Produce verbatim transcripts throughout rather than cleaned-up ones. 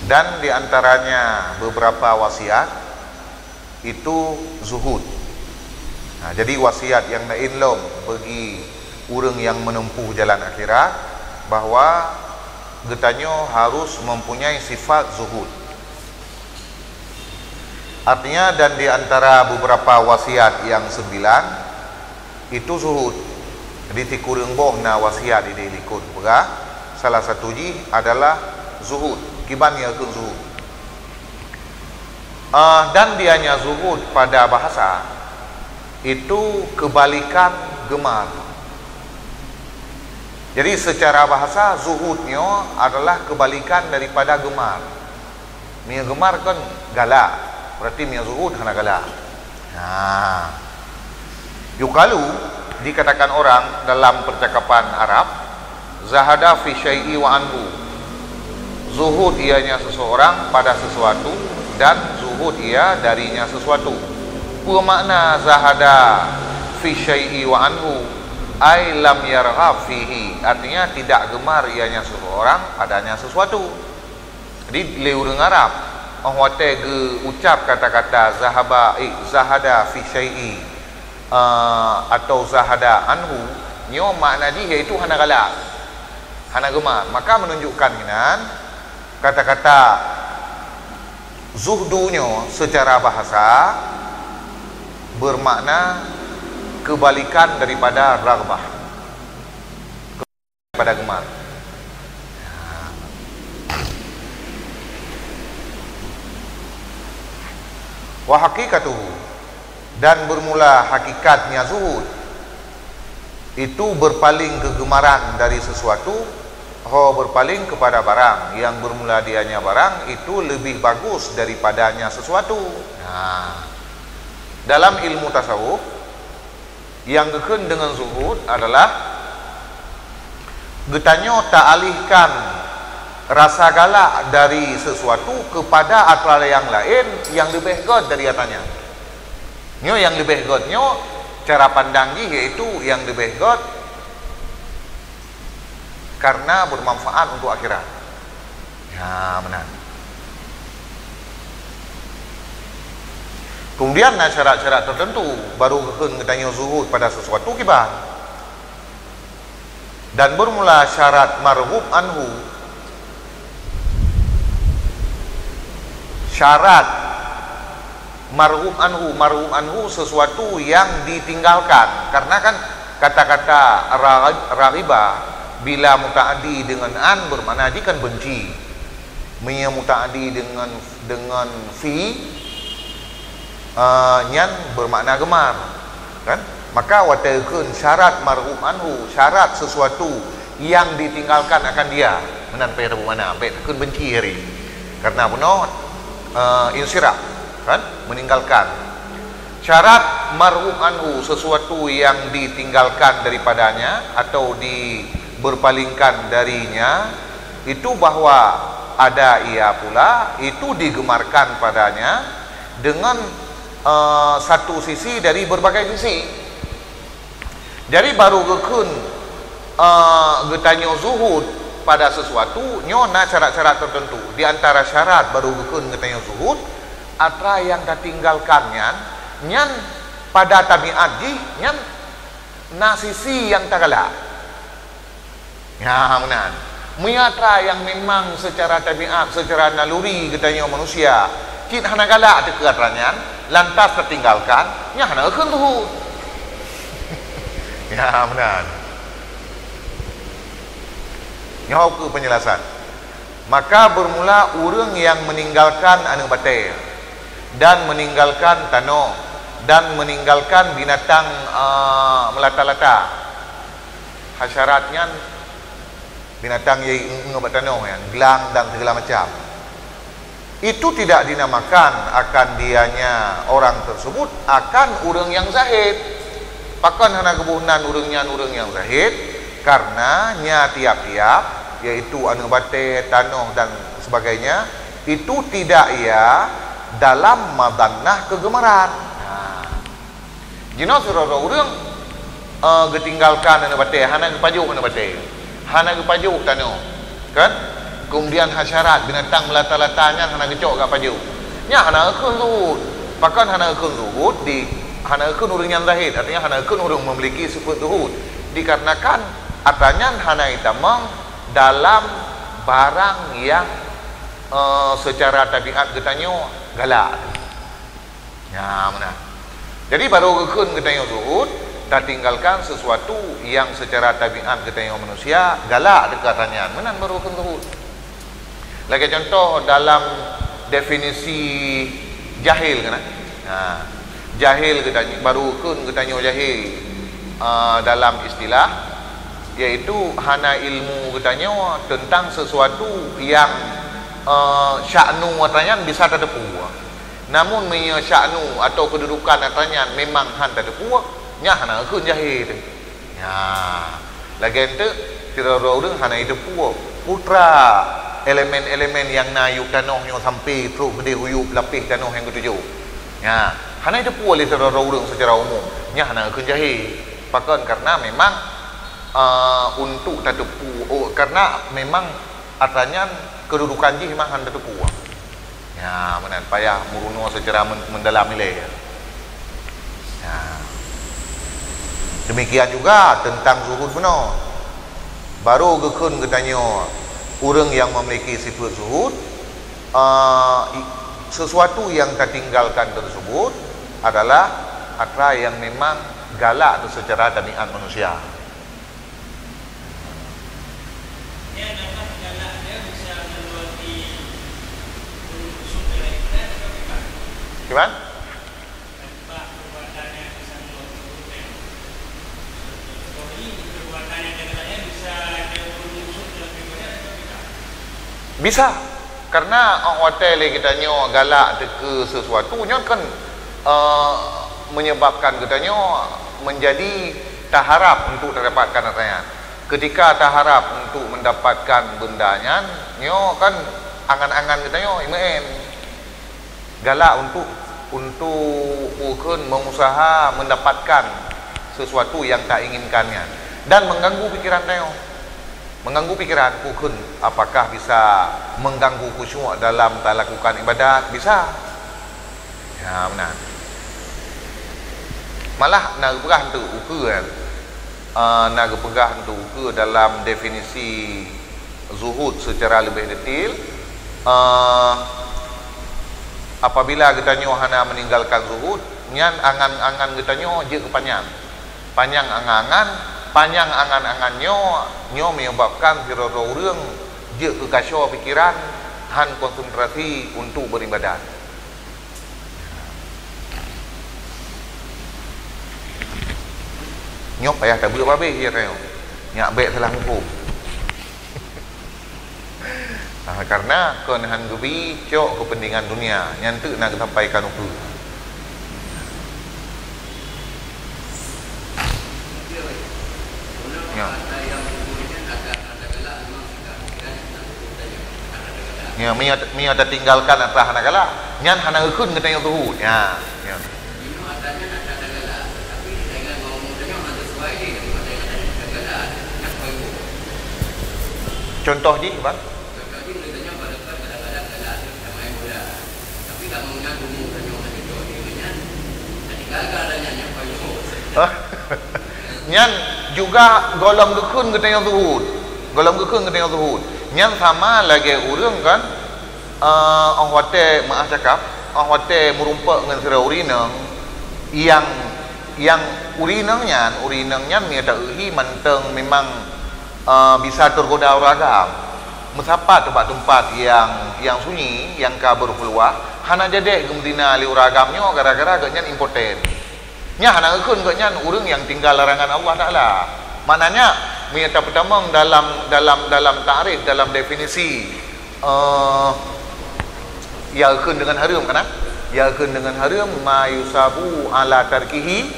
Dan di antaranya beberapa wasiat itu zuhud. Nah, jadi wasiat nyang laén lom bagi ureuëng nyang menempuh jalan akhirat bahwa geutanyoe harus mempunyai sifat zuhud. Artinya, dan di antara beberapa wasiat nyang sembilan, itu zuhud. Jadi, sikureueng boh na wasiat idéh likot peugah, salah satu jih adalah zuhud. Kiban nyang kheun zuhud. Ah, dan dianya zuhud pada bahasa itu kebalikan gemar. Jadi, secara bahasa, zuhud nyoe adalah kebalikan daripada gemar. Meunyoe gemar kan galak, berarti meunyoe zuhud hana galak. Nah, yuqalu, dikatakan orang dalam percakapan Arab, zahada fi syai'i wa anhu. Zuhud ianya seseorang pada sesuatu dan zuhud ia darinya sesuatu. Peue makna zahada fi syai'i wa anhu? Ai lam yarghab fihi, artinya tidak gemar ianya seseorang padanya sesuatu. Jadi, lé ureuëng Arab, óh watée geuucap kata-kata zahaba, eh, zahada fi syai'i, eh, atau zahada anhu, nyoe makna jih yaitu hana galak, hana gemar. Maka menunjukkan inan kata-kata zuhdu nyoe secara bahasa bermakna kebalikan daripada raghbah. Pada gemar. Wa haqiqatuhu, dan bermula hakikatnya zuhud, itu berpaling kegemaran dari sesuatu, ho berpaling kepada barang, yang bermula dianya barang itu lebih bagus daripadanya sesuatu. Nah, dalam ilmu tasawuf, nyang geukheun deungon zuhud adalah geutanyoe taalihkan rasa galak dari sesuatu kepada atra nyang laén nyang leubeh gét dari atra nyan. Nyoe nyang leubeh gét nyoe, cara pandang jih yaitu nyang leubeh gét karena bermanfaat untuk akhirat. Ya, meunan. Kemudian na syarat-syarat tertentu baru geukheun geutanyoe zuhud pada sesuatu kiban. Dan bermula syarat marghub anhu. Syarat marghub anhu, marghub anhu sesuatu yang ditinggalkan. Karena kan kata-kata ra-, raghiba bila mutaaddi dengan an bermakna jih kan benci. Meunyoe mutaaddi dengan, dengan fi, ah, nyan bermakna gemar, kan? Maka watée geukheun syarat marghub anhu, syarat sesuatu yang ditinggalkan akan dia. Meunan payah tapeumakna, bék takheun benci hari. Karena bunoe, eh, insiraf, kan? Meninggalkan. Syarat marghub anhu, sesuatu yang ditinggalkan daripadanya atau di, berpalingkan darinya, itu bahwa ada ia pula, itu digemarkan padanya dengan, eh, satu sisi dari berbagai sisi. Jadi, baru geukheun, eh, geutanyoe zuhud pada sesuatu, nyoe na syarat-syarat tertentu. Di antara syarat baru geukheun geutanyoe zuhud, atra nyang tatinggalkan nyan, nyan pada tabiat jih, nyan na sisi nyang tagalak. Ya, meunan. Meunyoe atra nyang memang secara tabiat, secara naluri geutanyoe manusia, cit hana galak teuh keu atra nyan, lantas tatinggalkan, nyan hana geukheun zuhud. Ya, meunan. Nyoe keuh penjelasan. Maka bermula ureuëng nyang meninggalkan aneuëk batée, dan meninggalkan tanoh, dan meninggalkan binatang, eh, melata-lata. Hasyarat nyan binatang nyang iék-iék bak tanoh nyan, glang dan segala macam. Itu tidak dinamakan akan dianya orang tersebut akan ureuëng nyang zahid. Pakon hana geuboh nan ureuëng nyan ureuëng nyang zahid? Karena nya tiap-tiap, yaitu aneuëk batée, tanoh dan sebagainya, itu tidak ia dalam madannah kegemaran. Nah, Jinoe sidroe-droe ureuëng, eh, geutinggalkan aneuëk batée, hana geupajoh aneuëk batée, hana geupajoh tanoh, kan? Kemudian hasyarat, binatang melata-lata nyan hana geucok gak pajoh. Nyan hana geukheun zuhud. Pakon hana geukheun zuhud? Di, hana geukheun ureuëng nyan zahid, artinya hana geukheun ureuëng memiliki sifat zuhud. Dikarenakan atra nyan hana jitamong dalam barang yang, eh, secara tabiat geutanyoe galak. Ya, meunan. Jadi, baru geukheun geutanyoe zuhud, tatinggalkan sesuatu yang secara tabiat geutanyoe manusia galak teuka tanyan. Meunan baru geukheun zuhud. Lagée contoh dalam definisi jahil kan? Ha. Jahil geutanyoe, baru geukheun geutanyoe jahil, eh, dalam istilah, yaitu hana ilmu geutanyoe tentang sesuatu yang, eh, sya'nu atra nyan bisa tateupeue. Namun meunyoe sya'nu atau keududukan atra nyan memang han tateupeue, nyan hana geukheun jahé teuh. Nya, lagée eunteuk sidroe-droe ureuëng hana jiteupeue peue teuma elemen-elemen nyang na yueb tanoh nyoe sampai trok keudeh u yueb lapéh tanoh nyang keutujoh. Nya, hana jiteupeue lé sidroe-droe ureuëng seucara umum. Nyan hana geukheun jahé. Pakon? Karena memang, eh, untuk tateupeue, oh, karena memang atra nyan keududukan jih memang han tateupeue. Ya, meunan payah meurunoe seucara men-, mendalam ilée. Ya. Demikian juga tentang zuhud bunoe. Baru geukheun geutanyoe ureuëng yang memiliki sifat zuhud, eh, i-, sesuatu yang tatinggalkan tersebut adalah atra yang memang galak tu secara tabiat manusia. Gimana? Bisa. Karena 'oh watée lé geutanyoe galak teuka sesuatu, nyoe kan, eh, menyebabkan geutanyoe menjadi taharap untuk tadapatkan atra nyan. Ketika taharap untuk mendapatkan benda nyan, nyoe kan angan-angan geutanyoe imeu'en. Galak untuk, untuk ukeuen mengusaha mendapatkan sesuatu yang tainginkan nyan dan mengganggu pikiran tanyoe. Mengganggu pikiran, ukeuen apakah bisa mengganggu khusyuk dalam talakukan ibadat? Bisa. Ya, meunan. Malah na geupeugah untuk ukeuen, eh, na geupeugah untuk ukeuen dalam definisi zuhud secara lebih detail, eh, apabila geutanyoe hana meninggalkan zuhud, nyan angan-angan geutanyoe jeuet keu panyang. Panyang angan-angan, panyang angan-angan nyoe, nyoe menyebabkan sidroe-droe ureuëng jeuet keu kaco pikiran, han konsentrasi untuk beribadat. Nyoe payah tabeuet babeh ya nyoe. Nyak bek salah muphom. Ah, karena kon han geubi cok kepentingan dunia, nyan teuk na geusampaikan ukeue. Ya. Ya, meunyoe, meunyoe tatinggalkan atra hana galak, nyan hana geukheun geutanyoe zuhud. Ya, ya. Contoh jih, Bang? Nyan juga gohlom geukheun geutanyoe zuhud. Gohlom geukheun geutanyoe zuhud. Nyan sama lagée ureuëng kan, eh, 'oh watée meu'ah cakap, 'oh watée meurumpok ngon sidroe ureuëng inong nyang, nyang ureuëng inong nyan, ureuëng inong nyan meunyoe ta-eu hi mantong memang, eh, bisa teugoda ureuëng agam. Meusapat teumpat-teumpat nyang, nyang sunyi, nyang ka berkhulwah, hana jadeh geumeudina lé ureuëng agam nyoe gara-gara gobnyan impoten. Nyan hana geukheun gobnyan ureuëng nyang tinggai larangan Allah Taala. Maknanya, meunyoe tapeutamong dalam, dalam, dalam takrif, dalam definisi, eh, ya geukheun deungon hareuem kan? Ya geukheun deungon hareuem, ma yusabu ala tarkihi,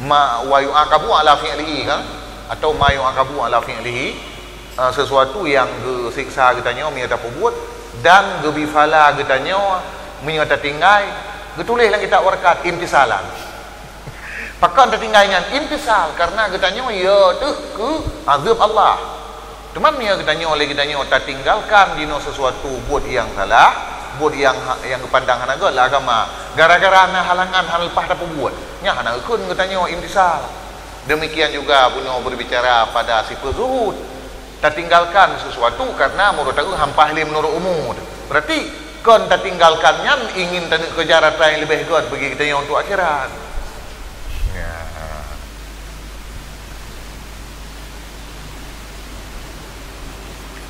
ma, wa yu'aqabu ala fi'lihi kan? Atau ma yu'aqabu ala fi'lihi, eh, sesuatu yang geusiksa geutanyoe meunyoe tapeubuet dan geubri pahala geutanyoe meunyoe tatinggai, geutuléh lam kitab warkat imtisalan. Pakon tatinggai nyan imtisal? Karena geutanyoe ya teuh keu azab Allah. Teuma meunyoe geutanyoe lé geutanyoe tatinggalkan jinoe sesuatu buet nyang salah, buet nyang ha-, nyang geupandang hana gét lé agama, gara-gara na halangan hana leupah tapeubuet, nyan hana geukheun geutanyoe imtisal. Demikian juga bunoe berbicara pada sifat zuhud. Tatinggalkan sesuatu karena meunurot taeu hampa lé meunurot umu. Berarti kon tatinggalkan nyan ingin taneuk kejar atra nyang leubeh gét bagi geutanyoe untuk akhirat. Ya.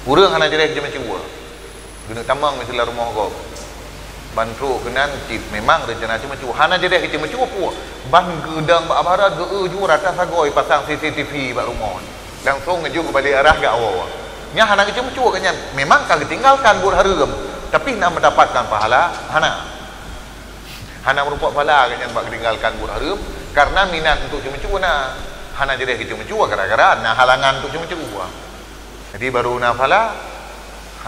Ureuëng hana jadéh ceumeucue. Geuneuk tamong miseue lam rumoh gob. Ban trok keunan cit memang rencana ceumeucue. Hana jadéh ceumeucue peue? Ban geudong bak barat geu-eu ju rata sagoe pasang C C T V bak rumoh. Langsong ngeujok balik arah gak awoe. Nyan hana geuceumeucue geuh nyan. Memang ka geutinggalkan buet hareuem, tapi na mendapatkan pahala? Hana. Hana meurumpok pahala geuh nyan bak geutinggalkan buet hareuem karena minat untuk ceumeucue na. Hana jadéh ceumeucue gara-gara na halangan untuk ceumeucue. Jadi baru na pahala,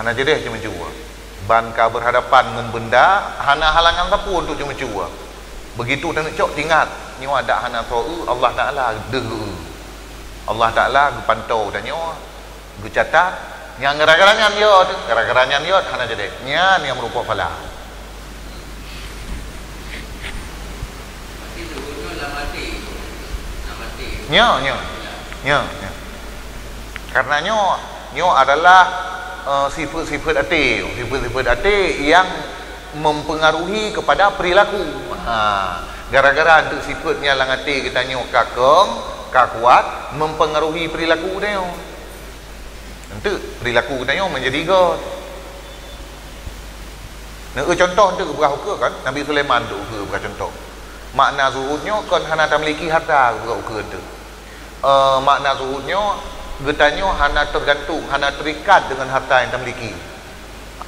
hana jadéh ceumeucue. Ban ka berhadapan ngon benda hana halangan sapeue untuk ceumeucue. Begitu taneuk cok, tingat, nyoe adak hana soe, Allah Taala deuh. Allah Taala geupantau tanyoe, geucatat, nyang gara-gara nyan yot, gara-gara nyan yot hana jadéh. Nyan nyang meurumpok pahala. Nyo, nyo. Nyo, nyo. Karena nyo, nyo adalah, eh, sifat-sifat até, sifat-sifat até yang mempengaruhi kepada perilaku. Ha, gara-gara untuk sifat nyan lam até geutanyoe ka kong, ka kuat, mempengaruhi perilaku geutanyoe. Enteuk perilaku geutanyoe menjadi gét. Neueu contoh enteuk geupeugah ukeue kan, Nabi Sulaiman enteuk ukeue geupeugah contoh. Makna zuhud nyoe kon hana tamiliki harta geupeugah ukeue enteuk. Eh, makna zuhud nyoe geutanyoe hana tergantung, hana terikat dengan harta yang tamiliki.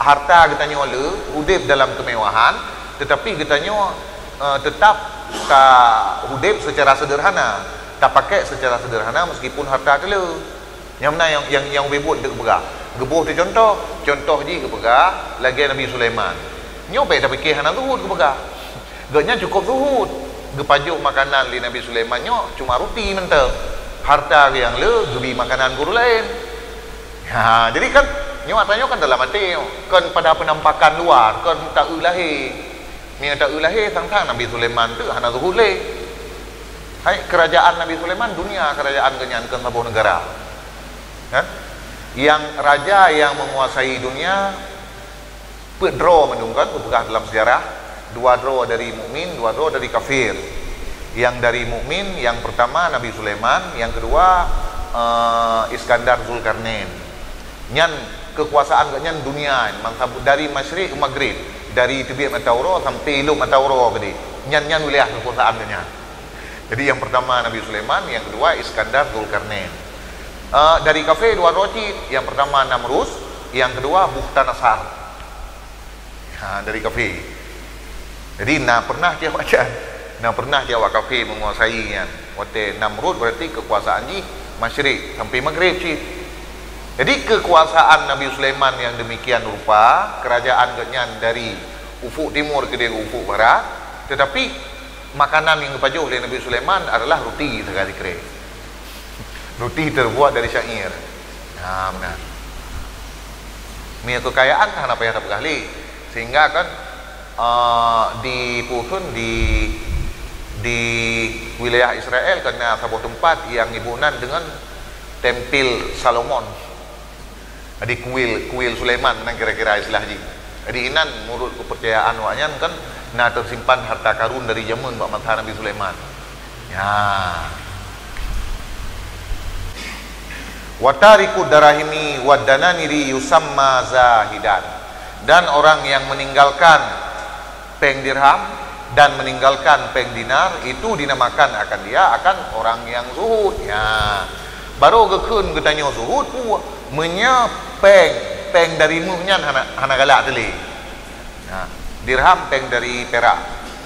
Harta geutanyoe le udeb dalam kemewahan, tetapi geutanyoe, eh, tetap ta udeb secara sederhana, tapakai secara sederhana meskipun harta teu le. Nyang meunan nyang, nyang, nyang ubé buet geupeugah. Geuboh teucontoh, contoh jih geupeugah lagée Nabi Sulaiman. Nyoe bék tapike hana zuhud geupeugah. Gobnyan cukup zuhud. Geupajoh makanan lé Nabi Sulaiman nyoe cuma ruti mantong. Harta nyang le geubi makanan keu ureuëng laén. Ha, jadi kan nyoe atra nyoe kan dalam até nyoe. Kon pada penampakan luar, kon taeu lahé. Meunyoe taeu lahé sang-sang Nabi Sulaiman tu hana zuhud lé. Hai, kerajaan Nabi Sulaiman dunia kerajaan gobnyan, kon saboh negara. Kan? Yang raja yang menguasai dunia peuet droe mandum kan, geupeugah dalam sejarah, dua droe dari mukmin, dua droe dari kafir. Yang dari mukmin, yang pertama Nabi Sulaiman, yang kedua, eh, Iskandar Zulkarnain. Nyan kekuasaan gobnyan dunia, mangsa dari masyrik ke maghrib, dari teubiet mata uroe sampai ilop mata uroe keudeh. Nyan, nyan wilayah kekuasaan gobnyan. Jadi yang pertama Nabi Sulaiman, yang kedua Iskandar Zulkarnain. Eh, dari kafé dua droe cit, yang pertama Namrus, yang kedua Bukhtanasar. Ha, dari kafé. Jadi na pernah cit awak nyan, na pernah cit awak kafé menguasai nyan. Watée Namrud berarti kekuasaan jih masyrik sampai maghrib cit. Jadi kekuasaan Nabi Sulaiman yang demikian rupa, kerajaan gobnyan dari ufuk timur keudeh ufuk barat, tetapi makanan yang geupajoh lé Nabi Sulaiman adalah ruti sagai sikrek. Ruti terbuat dari syair. Ha, meunan. Meunyoe kekayaan hana payah tapeugah lé. Sehingga kan, eh, di Pusun, di, di wilayah Israel kan na saboh teumpat nyang iboh nan deungon Tempel Salomon. Jadi kuil, kuil Sulaiman nan kira-kira istilah jih. Jadi inan menurut kepercayaan awak nyan kan na tersimpan harta karun dari jameun bak masa Nabi Sulaiman. Ya. Wa tarikud darahimi wad dananiri yusamma zahidan. Dan orang yang meninggalkan péng dirham dan meninggalkan péng dinar, itu dinamakan akan dia akan orang yang zuhud. Ya. Baru geukheun geutanyoe zuhud, meunyoe péng, péng dari méuh nyan hana, hana galak teuh lé. Ha, dirham péng dari perak,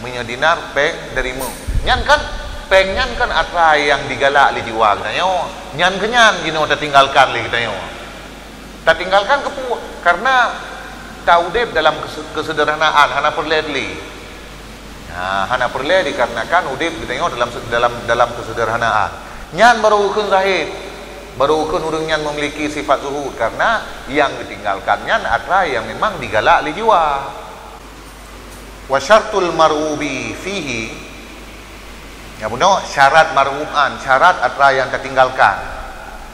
meunyoe dinar péng dari méuh. Nyan kan, péng nyan kan atra nyang digalak lé jiwa geutanyoe. Nyan keuh nyan jinoe tatinggalkan lé geutanyoe. Tatinggalkan keupeue? Karena taudeb dalam kese-, kesederhanaan, hana peureulée lé. Ha, hana peureulée dikarenakan udeb geutanyoe dalam se-, dalam, dalam kesederhanaan. Nyan baru geukheun zahid. Baru kheun ureuëng nyan memiliki sifat zuhud, karena nyang ditinggalkan nyan atra nyang memang digalak lé jiwa. Wa syartul marghubi fihi, nyang bunoe syarat marghub an, syarat atra nyang tatinggalkan.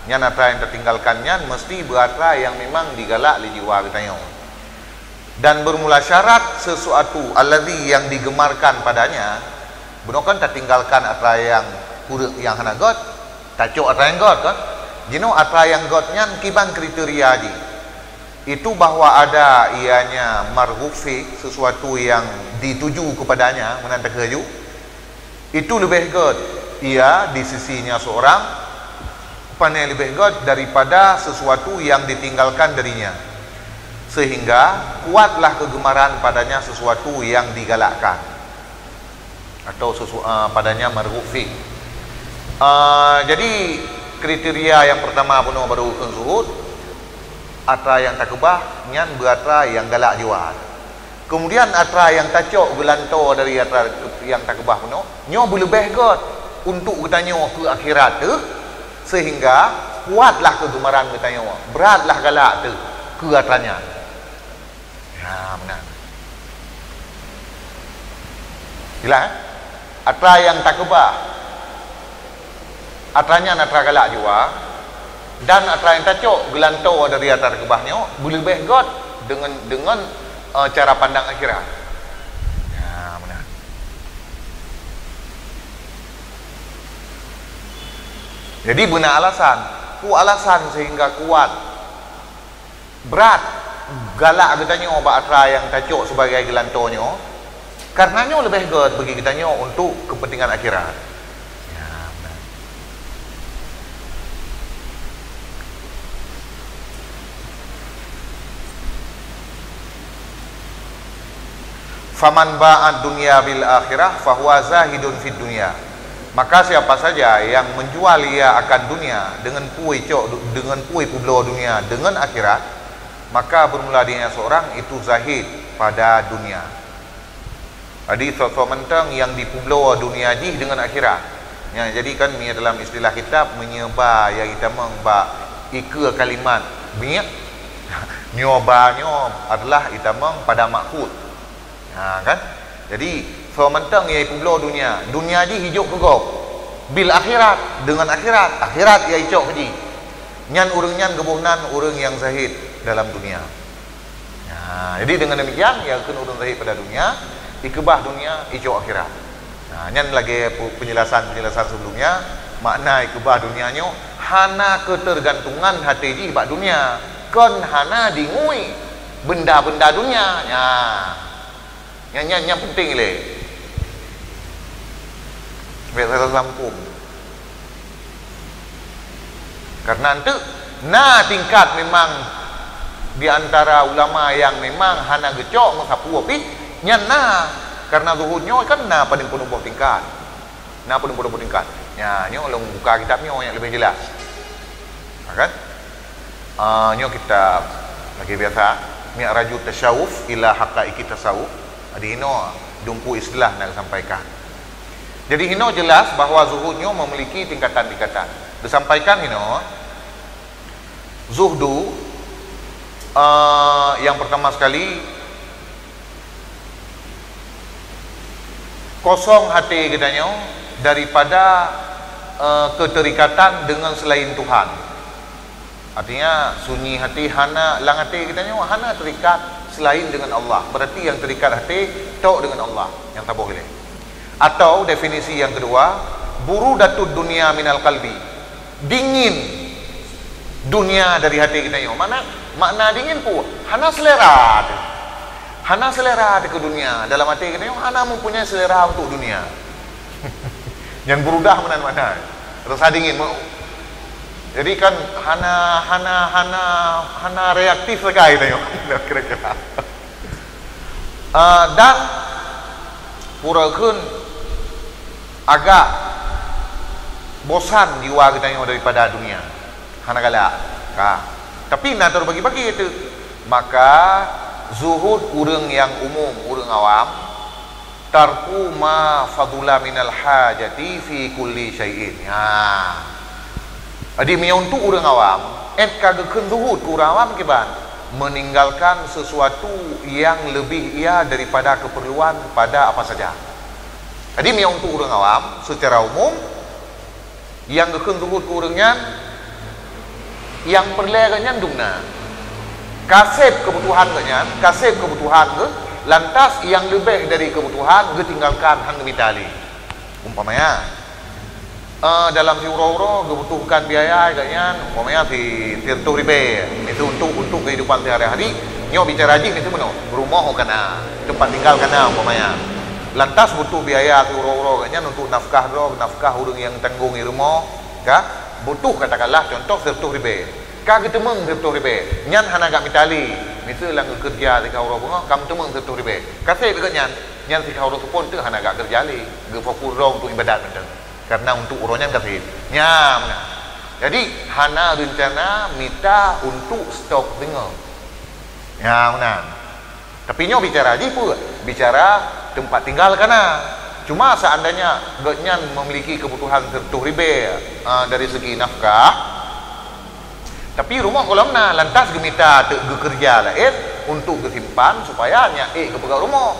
Nyan atra nyang tatinggalkan nyan mesti beuatra nyang memang digalak lé jiwa geutanyoe. Dan bermula syarat sesuatu alladzi yang digemarkan padanya, bunoe kan tatinggalkan atra nyang kureueng nyang hana gét, tacok atra nyang gét kan. Jinoe atra nyang gét nyan kiban kriteria jih. Itu bahwa ada ianya marghub fi, sesuatu yang dituju kepadanya, meunan takheun laju. Itu lebih gét ia di sisinya seorang, pane lebih gét daripada sesuatu yang ditinggalkan darinya, sehingga kuatlah kegemaran padanya sesuatu yang digalakkan, atau sesu, uh, padanya marghub fi. Uh, jadi kriteria yang pertama bunoe baru kheun zuhud, atra nyang takeubah nyan beuatra nyang galak jiwa. Kemudian atra nyang tacok geulantoe dari atra nyang takeubah bunoe, nyoe beuleubeh gét untuk geutanyoe keu akhirat teuh, sehingga kuatlah keugeumaran geutanyoe, bratlah galak teuh keu atra nyan. Ya, meunan. Jelas, eh? Atra nyang takeubah, atra nyan atra galak jiwa, dan atra nyang tacok geulantoe dari atra takeubah nyoe beuleubeh gét deungon, deungon, eh, cara pandang akhirat. Ya, meunan. Jadi beuna alasan, peue alasan sehingga kuat brat galak geutanyoe bak atra nyang tacok sibagai geulantoe nyoe, karena nyoe leubeh gét bagi geutanyoe untuk keupeuntengan akhirat. Ya, meunan. Faman ba'ad dunya bil akhirah fahuwa zahidun fid dunya. Maka siapa saja yang menjual ia akan dunia dengan peue cok du-, dengan peue peubloe dunia dengan akhirat, maka bermula dia seorang itu zahid pada dunia. Jadi, soe-soe mantong nyang jipeubloe dunia jih dengan akhirat. Nyang jadi kan, meunyoe dalam istilah kitab, meunyoe ba nyang jitamong bak ikeue kalimat miek, nyoe ba nyoe adalah jitamong pada makhut. Ha, kan? Jadi, soe mantong nyang jipeubloe dunia, dunia jih jijok keu gob. Bil akhirat, dengan akhirat, akhirat nyang jicok keu jih. Nyan ureuëng nyan geuboh nan ureuëng nyang zahid dalam dunia. Ha, jadi dengan demikian, nyang kheun ureuëng zahid pada dunia, jikeubah dunia, jicok akhirat. Ha, nyan lagée pu-, penjelasan-penjelasan sebelumnya, makna jikeubah dunia nyoe hana keutergantungan até jih bak dunia, kon hana jingui benda-benda dunia. Nya. Nyan, nyan, nyan penting lé. Bèk salah sambông. Karena enteuk na tingkat memang di antara ulama nyang memang hana geucok meusapeue pih, nyan na. Karena zuhud nyoe kan na padum peunoh boh tingkat. Na padum peunoh boh tingkat. Nya, nyoe lôn buka kitab nyoe nyang leubeh jelas. Ha, kan? Ah, nyoe kitab lagée biasa, Mi'rajut Tasyawuf ila Haqaiqit Tasawuf. Jadi, inoe dumpeue istilah na geusampaikan. Jadi, hinoe jelas bahwa zuhud nyoe memiliki tingkatan-tingkatan. Geusampaikan hinoe, zuhdu, eh, yang pertama sekali, kosong até geutanyoe daripada, eh, keuterikatan deungon seulaén Tuhan. Artinya, sunyi até hana, lam até geutanyoe hana terikat seulaén deungon Allah. Berarti nyang terikat até tok deungon Allah nyang taboh ilée. Atau definisi nyang keudua, burudatud dunya minal qalbi. Dingin dunia dari até geutanyoe. Makna, makna dingin peue? Hana selera teuh. Hana selera teuh keu dunia. Dalam até geutanyoe hana mempunyai selera untuk dunia. Nyan burudah meunan makna. Rasa dingin. Jadi kan hana, hana, hana, hana reaktif sagai tanyoe. Kira-kira. Ah, dan pura kheun agak bosan jiwa geutanyoe daripada dunia. Hana galak. Ka. Tapi na teubagi-bagi teuk. Maka zuhud ureuëng nyang umum, ureuëng awam, tarku ma fadula minal hajati fi kulli syai'in. Ha. Jadi, meunyoe untuk ureuëng awam, ét ka geukheun zuhud keu ureuëng awam kiban, meninggalkan sesuatu yang lebih ia daripada keperluan pada apa saja. Jadi, meunyoe untuk ureuëng awam, secara umum, nyang geukheun zuhud keu ureuëng nyan, nyang peureulée geuh nyan dumna. Ka seb keubutuhan geuh nyan, ka seb keubutuhan geuh, lantas nyang leubeh dari keubutuhan geutinggalkan, hán geumita lé. Umpamanya, eh, dalam siuroe-uroe geubutuhkan biaya geuh nyan, umpamanya si sireutoh ribée, miseue untuk, untuk kehidupan sehari-hari, nyoe bicara jih miseue meunoe, rumoh ka na, teumpat tinggal ka na umpamanya. Lantas butuh biaya siuroe-uroe geuh nyan untuk nafkah droe, nafkah ureuëng nyang tanggong di rumoh, ka, butuh katakanlah contoh sireutoh ribée. Ka geuteumeung sireutoh ribée, nyan hana geumita lé, miseue lam geukeureuja sikah uroe beungoh, ka meuteumeung sireutoh ribée. Ka seb geuh nyan, nyan sikah uroe seupôt teuh hana geukeureuja lé, geufokus droe untuk iébadat mantong. Karena untuk uroe nyan ka seb. Nyan meunan. Jadi, hana reuncana mita untuk stok singoh. Nyan meunan. Tapi nyoe bicara jih peue? Bicara teumpat tinggal ka na. Cuma seandainya geuh nyan memiliki kebutuhan sireutoh ribée, a, dari segi nafkah, tapi rumoh gohlom na, lantas geumita teuk geukeureuja laén untuk geusimpan supaya nyak ék geupeugöt rumoh.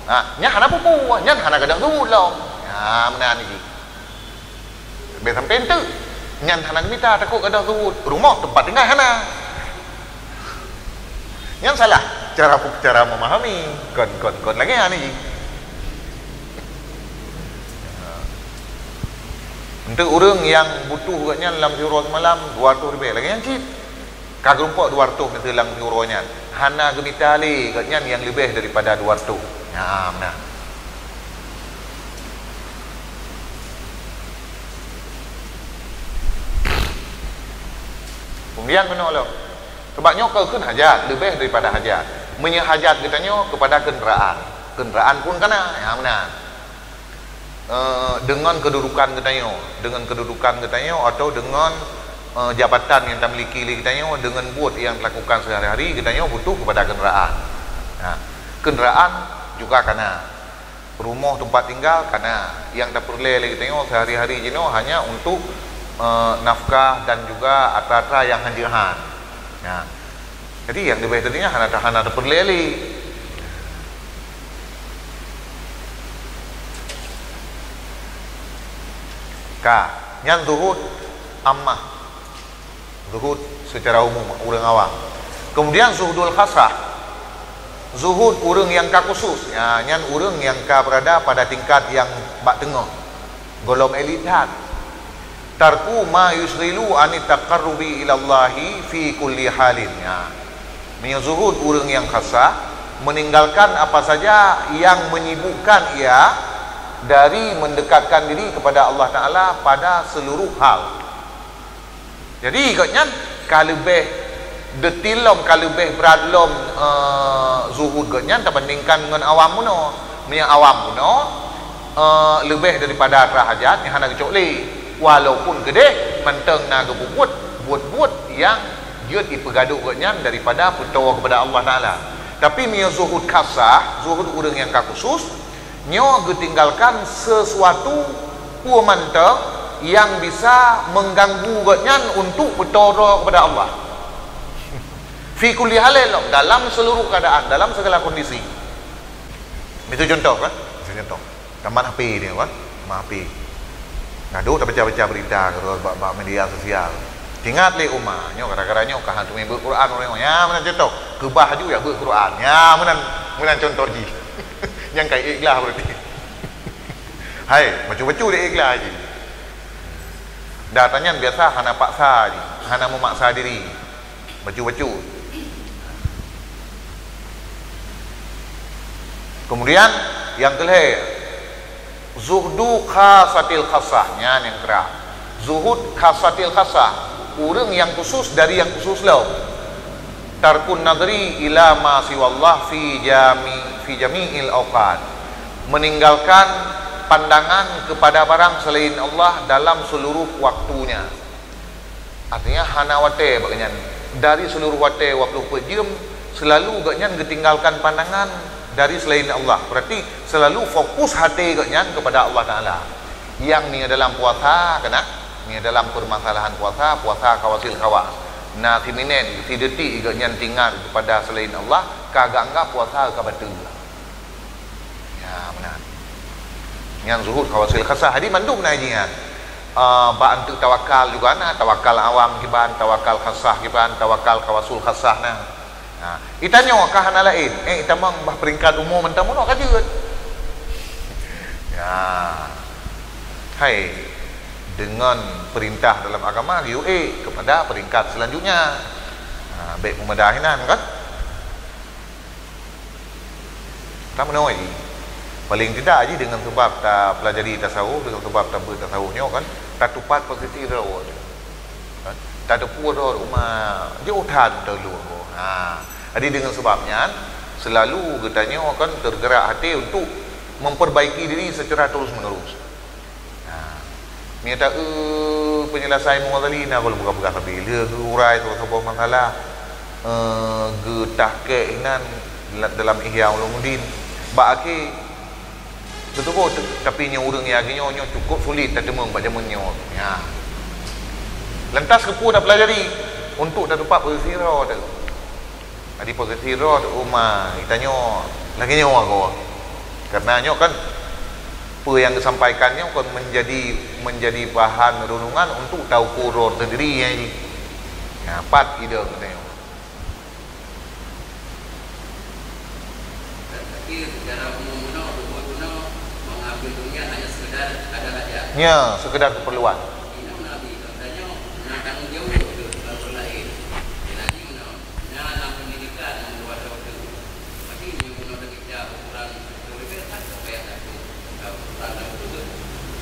Ha, nyan hana peue-peue, nyan hana gadôh zuhud lom. Ha, meunan jih. Leubeh sampoe enteuk, nyan hana geumita, takot gadôh zuhud. Rumoh teumpat tinggai hana. Nyan salah cara, cara memahami. Kon, kon, kon lagée nyan jih. Untuk ureuëng nyang butuh geuh nyan lam siuroe seumalam dua reutôh ribée, lagée nyan cit. Ka geurumpok dua reutôh miseue lam siuroe nyan, hana geumita lé geuh nyan nyang leubeh daripada dua reutôh. Nyan meunan. Kemudian meunoe lom. Sabab nyoe ka kheun hajat, leubeh daripada hajat. Meunyoe hajat geutanyoe kepada kenderaan, kenderaan pun ka na, nyan meunan. Eh, deungon keududukan geutanyoe, deungon keududukan geutanyoe atau deungon, eh, jabatan nyang tamiliki lé geutanyoe, deungon buet nyang talakukan seuhari-hari, geutanyoe butuh kepada kenderaan. Nah, kenderaan juga ka na. Rumoh teumpat tinggal ka na. Nyang tapeureulée lé geutanyoe seuhari-hari jinoe hanya untuk, eh, nafkah dan juga atra-atra nyang hanjeuet han. Nah, jadi nyang leubeh teutinggai hana ta-, hana tapeureulée lé. Ka, nyan zuhud ammah. Zuhud secara umum, ureuëng awam. Kemudian zuhdul khasah. Zuhud ureuëng nyang ka khusus. Ya, nyan ureuëng nyang ka berada pada tingkat nyang bak teungoh. Gohlom elit that. Tarku ma yusyghilu anit taqarrubi ilallahi fi kulli halin. Ya. Meunyoe zuhud ureuëng nyang khasah, meninggalkan apa saja yang menyibukkan ia dari mendekatkan diri kepada Allah Taala pada seluruh hal. Jadi, gobnyan ka leubeh detail lom, ka leubeh brat lom, eh, zuhud gobnyan tabandingkan ngon awam bunoe. Meunyoe awam bunoe, eh, leubeh daripada atra hajat nyang hana geucok lé. Walaupun keudeh mantong na geupeubuet buet-buet nyang jeuet jipeugadôh gobnyan daripada peutoe keupada Allah Taala. Tapi meunyoe zuhud khasah, zuhud ureuëng nyang ka khusus, nyoe geutinggalkan sesuatu peue mantong nyang bisa mengganggu gobnyan untuk peutoe droe keupada Allah. Fi kulli halin lom, dalam seluruh keadaan, dalam segala kondisi. Itu contoh, kan? Itu contoh. Tamat H P dia, kan? Tamat H P. Gadoh tabaca-baca berita keudroe bak, bak media sosial. Ingat lé uma, nyoe gara-gara nyoe ka han teumé beuet Quran ureuëng nyoe. Nyan meunan contoh, keubah aju ya beuet Quran. Nyan meunan, meunan contoh jih. Nyang ka ikhlas berarti. Hai, bacut-bacut dia ikhlas jih. Dah tanyan biasa hana paksa jih, hana memaksa diri. Bacut-bacut. Kemudian, nyang keulhée, zuhdu khasatil khasah, nyan nyang krak. Zuhud khasatil khasah, ureuëng nyang khusus dari nyang khusus lom. Tarkun nadhri ila ma siwallah fi jami-, fi jami'il awqat. Meninggalkan pandangan kepada barang selain Allah dalam seluruh waktunya. Artinya, hana watée bak nyan. Dari seluruh watée dua puluh empat jeuem, selalu gobnyan geutinggalkan pandangan dari selain Allah. Berarti, selalu fokus até gobnyan kepada Allah Taala. Nyang ni dalam puasa, keunan, Nyoe dalam permasalahan puasa, puasa ka wasil khawas. Na siminét, sidetik geuh nyan teuingat kepada selain Allah, ka geuanggap puasa ka bateue. Ya, meunan. Nyan zuhud ka wasil khasah. Jadi mandum na jih nyan. Ah, bak anteuk tawakal juga na, tawakal awam kiban, tawakal khasah kiban, tawakal ka wasul khasah na. Ha, itanyoe ka hana laén, eh, itamong bah peringkat umum mantong meunoe ka jeuet. Ya. Hai, dengan perintah dalam agama geuyue ék kepada peringkat selanjutnya. Ha, bék peumudah inan kan? Tameunoe jih. Paling tidak jih dengan sebab tapelajari tasawuf, dengan sebab tabeuet tasawuf nyoe kan, tatupat posisi droe. Kan? Tateupeue droe umat jauh that teulheueh. Ha. Jadi dengan sebab nyan, selalu geutanyoe kan tergerak hati untuk memperbaiki diri secara terus menerus. Ha. Meunyoe taeu peunyelasai Imam Ghazali na goh lom peugah-peugah sabe lheueh geuurai saboh-saboh masalah, eh, geutahkek inan dalam Ihya Ulumuddin. Bak akhé Teutuboh teuk, tapi nyoe ureuëng nyang lagée nyoe, nyoe cukup sulit tateumeung bak jamén nyoe. Ya. Lantas keupeue tapelajari untuk tatupat posisi droe teuh. Jadi posisi droe teuh umat geutanyoe lagée nyoe agoe. Karena nyoe kan peue nyang geusampaikan nyoe kon menjadi, menjadi bahan renungan untuk taukur droe sendiri, ya, ji. Ya, pat idong geutanyoe. Tapi secara umum bunoe, tuboh bunoe, mengambil dunia hanya sekedar ada hajat. Ya, sekedar keperluan. Inong Nabi, katanya, na tanggung jawab ke orang lain. Jadi, bunoe, na lam pendidikan yang luar biasa. Tapi, ini bunoe kita ukuran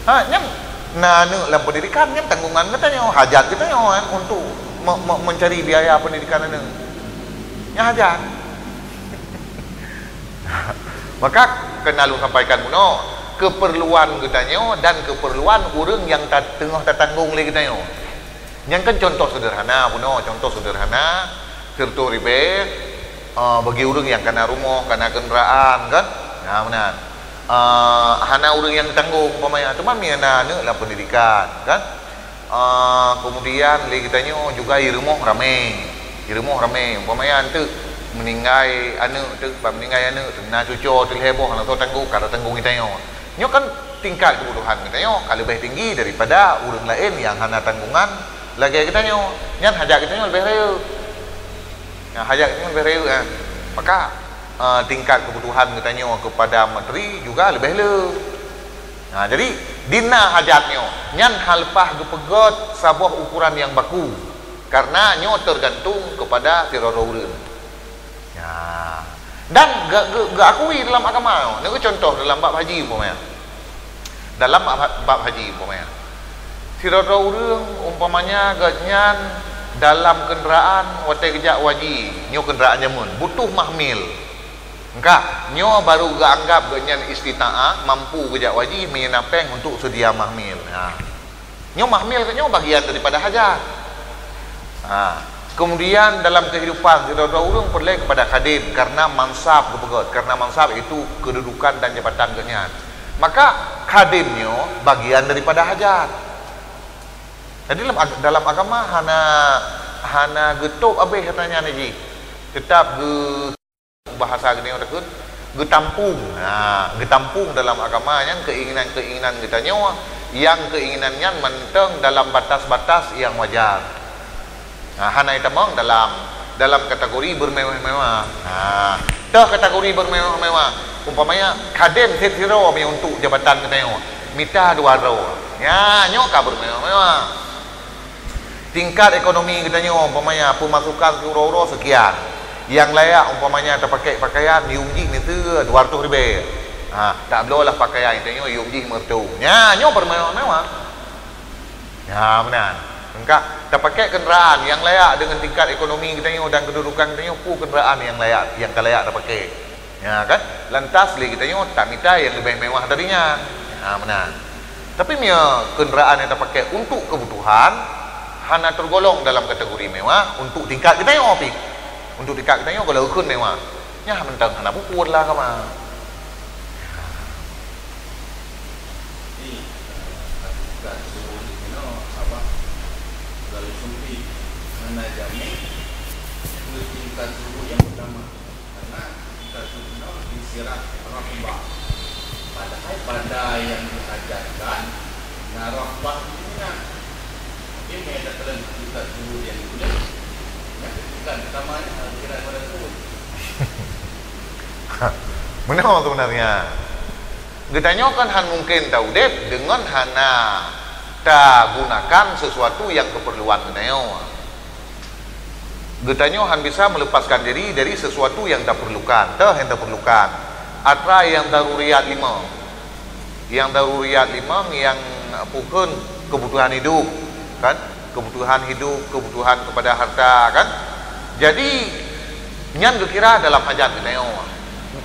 Ha, nyan na aneuëk lam pendidikan, nyan tanggungan geutanyoe, hajat geutanyoe kan, untuk me-, me-, mencari biaya pendidikan aneuëk. Nyan hajat. Maka keunan lôn sampaikan bunoe, keperluan geutanyoe dan keperluan ureuëng nyang ta-, teungoh tatanggong lé geutanyoe. Nyan kan contoh sederhana bunoe, contoh sederhana, sireutoh ribée, eh, bagi ureuëng nyang kana rumoh, kana kenderaan kan. Nah, meunan. Eh, hana ureuëng nyang tanggong umpamanya, teuma meunyoe na aneuëk lam pendidikan kan. Eh, kemudian lé geutanyoe juga i rumoh ramé. I rumoh ramé, umpamanya anteuk meuninggai aneuëk teuk, bak meuninggai aneuëk teuk, na cucoe teuk lhée boh, hana soe tanggong, ka tatanggong geutanyoe. Nyoe kan tingkat keubutuhan geutanyoe ka leubeh tinggi daripada ureuëng laén nyang hana tanggungan lagée geutanyoe. Nyan hajat geutanyoe leubeh rayeuk. Nah, hajat geutanyoe leubeh rayeuk, eh. Maka, eh, tingkat keubutuhan geutanyoe keupada materi juga leubeh le. Nah, jadi, dina hajat nyoe, nyan hana leupah geupeugét saboh ukuran nyang baku, karena nyoe teugantung keupada sidroe-droe ureuëng. Ya. Dan ge-, ge-, geuakui dalam agama. Neueu contoh dalam bab haji umpamanya. Dalam bab, bab haji umpamanya. Sidroe-droe ureuëng umpamanya gobnyan dalam kenderaan watée geujak haji, nyoe kenderaan jamén, butuh mahmil. Engka, nyoe baru geuanggap gobnyan istitaah, mampu geujak haji meunyoe na péng untuk seudia mahmil. Ha. Nyoe mahmil nyoe bagian daripada hajat. Ha. Kemudian dalam kehidupan sidroe-droe ureuëng peureulée kepada khadem karena mansab geupeugét, karena mansab itu kedudukan dan jabatan geuhnyan. Maka khadem nyoe bagian daripada hajat. Jadi dalam ag-, dalam agama hana, hana geutôb abéh kata nyan jih. Teutap geu- Bahasa geutanyoe takheun geutampung. Ha, geutampung dalam agama nyan keinginan-keinginan geutanyoe, nyang keinginan nyan mantong dalam batas-batas nyang wajar. Ha, hana itamong dalam, dalam kategori bermewah-mewah. Ha, toh kategori bermewah-mewah. Umpamanya khadem seb sidroe mi untuk jabatan geutanyoe, mita dua droe. Nya, nyoe ka bermewah-mewah. Tingkat ekonomi geutanyoe, umpamanya, peumasukan siuroe-uroe seukian. Nyang layak, umpamanya, tapakék pakaian, yuem jih miseue dua reutôh ribée. Ha, tabloe lah pakaian geutanyoe, yuem jih meureutôh. Nya, nyoe bermewah-mewah. Nya, meunan. Engka tapakék kenderaan nyang layak deungon tingkat ekonomi geutanyoe dan keududukan geutanyoe, peue kenderaan nyang layak, nyang ka layak tapakék. Ya kan? Lantas lé geutanyoe tamita nyang leubeh mewah dari nyan. Ha, meunan. Tapi meunyoe kenderaan nyang tapakék untuk keubutuhan, hana teugolong dalam kategori mewah untuk tingkat geutanyoe pih. Untuk tingkat geutanyoe goh lom kheun mewah. Nyan mantong hana peuphon lah kama. Ni, eh, bukan suruh ni kena, apa, Kalau sempit hana jamé, itu tingkat subuh yang pertama. Karena tingkat subuh nyoe insiraf raghbah. Padahai pada yang dihajatkan na raghbah di sini. Tapi meunyo takalon tingkat subuh yang dituléh, nyan tingkat pertama nyan kira pada subuh. Meunoe sebenarnya. Geutanyoe kan han mungken taudeb deungon hana tagunakan sesuatu nyang keupeurluan geutanyoe. Geutanyoe han bisa meuleupaskan diri dari sesuatu nyang tapeurlukan, teuh nyang tapeurlukan. Atra nyang daruriyat lima. Nyang daruriyat lima nyang peue kheun, keubutuhan hidup, kan? Keubutuhan hidup, keubutuhan keupada harta, kan? Jadi, nyan geukira dalam hajat geutanyoe.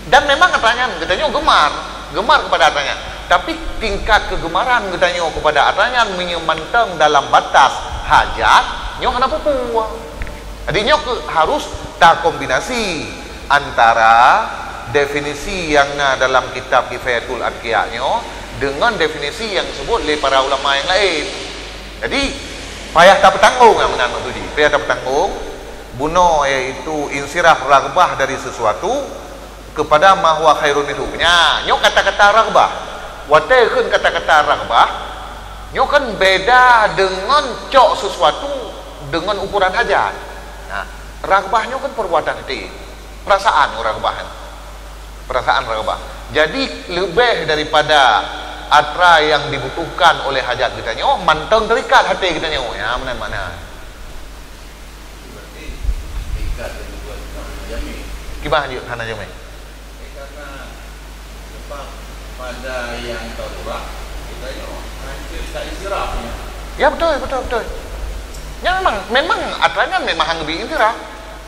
Dan memang atra nyan geutanyoe geumar, geumar keupada atra nyan. Tapi tingkat keugeumaran geutanyoe keupada atra nyan meunyoe mantong dalam batas hajat, nyoe hana peue-peue. Jadi nyoe keuh harus takombinasi antara definisi nyang na dalam kitab Kifayatul Atqiya nyoe deungon definisi nyang geuseubuet lé para ulama nyang laén. Jadi payah tapeutanggong nyang meunan maksud jih, payah tapeutanggong bunoe, yaitu insiraf raghbah dari sesuatu kepada ma huwa khairun minhu. Nya, nyoe kata-kata raghbah. Watée kheun kata-kata raghbah, nyoe kan beda deungon cok sesuatu deungon ukuran hajat. Nah, raghbah nyoe kan perbuatan até. Perasaan nyoe raghbah. Perasaan raghbah. Jadi leubeh daripada atra nyang dibutuhkan oleh hajat geutanyoe, mantong terikat até geutanyoe. Ya, meunan makna. Berarti tingkat yang kedua itu hana jamé. Kiban jeuet hana jamé? Eh, karena sebab pada yang darurat, kita nyoe hancur tak insirafnya. Ya, betul, betul, betul. Ya, memang, memang atra nyan memang han geubri insiraf.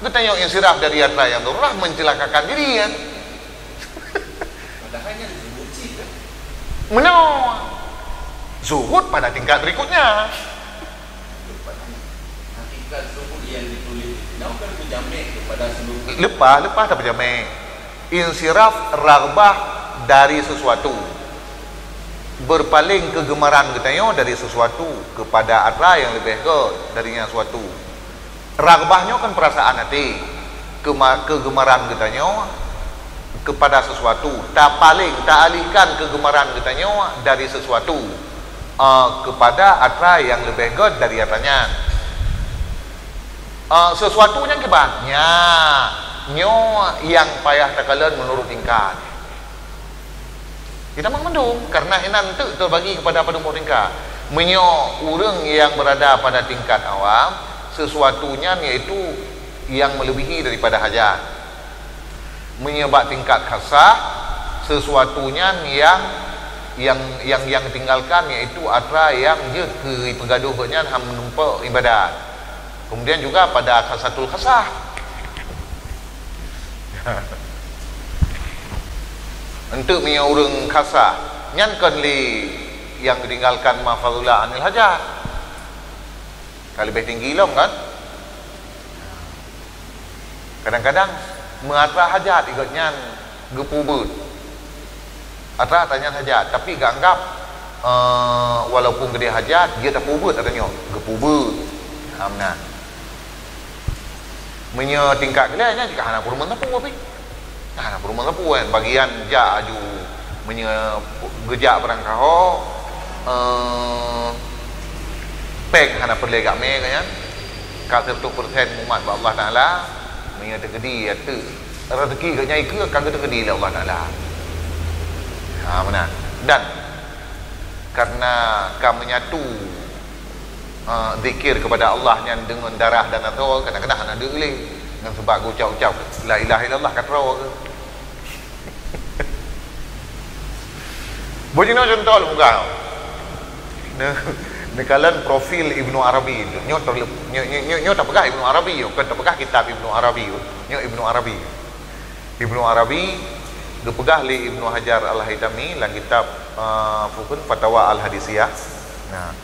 Geutanyoe insiraf dari atra yang darurat mencelakakan diri, kan? Padahal nyan zuhud cit, kan? Meunoe. Zuhud pada tingkat berikutnya. Hakikat zuhud yang ditulis di sini kan menjamin kepada seluruh. Leupah, leupah tapeujamin. Insiraf raghbah dari sesuatu. Berpaling keugeumaran geutanyoe dari sesuatu kepada atra nyang leubeh gét dari nyang suatu. Raghbah nyoe kan perasaan até, keuma-, keugeumaran geutanyoe kepada sesuatu, tapaléng, taalihkan keugeumaran geutanyoe dari sesuatu, eh, kepada atra nyang leubeh gét dari atra nyan. Eh, sesuatu nyang kiban? Nya, nyoe nyang payah takalon meunurot tingkat. Kita mandum, karena inan teuk teubagi kepada padum boh tingkat. Meunyoe ureuëng nyang berada pada tingkat awam, sesuatu nyan yaitu nyang melebihi daripada hajat. Meunyoe bak tingkat khasah, sesuatu nyan nyang, nyang, nyang, nyang tinggalkan yaitu atra nyang jeuet keu peugadôh gobnyan han meunumpok ibadat. Kemudian juga pada khasatul khasah. Enteuk meunyoe ureuëng khasah, nyan kon lé nyang geutinggalkan ma fadhula anil hajat. Ka leubeh tinggi lom, kan? Kadang-kadang meuatra hajat, igot nyan geupubeuet. Atra tanyan hajat, tapi geuanggap, eh, walaupun geudeh hajat, jeuet tapubeuet atra nyoe, geupubeuet. Ha, meunan. Meunyoe tingkat keulhèe nyan jika hana peurumoh sapeue pih. Hana peurumoh sapeue, eh, bagian jak aju. Meunyoe geujak barangkaho, eh, péng hana peureulèe gak mé gobnyan. Ka seratus persen mumat bak Allah Taala, meunyoe teukeudi ateueh rezeki gobnyan ikeue ka geuteukeudi lé Allah Taala. Ha, meunan. Dan karena ka menyatu, ha, zikir kepada Allah nyan deungon darah dan asoe, kadang-kadang hana deuh lé. Ngon sebab geucap-ucap la ilaha illallah ka troe. Bujinoe contoh lôn peugah. Neu-, neukalon profil Ibnu Arabi tu. Nyoe terlep-, nyoe, nyoe, nyoe, nyoe tapeugah Ibnu Arabi, nyoe kon tapeugah kitab Ibnu Arabi. Nyoe Ibnu Arabi. Ibnu Arabi geupeugah lé Ibnu Hajar Al-Haitami lam kitab, eh, peue kheun, Fatawa Al-Hadisiyah. Nah.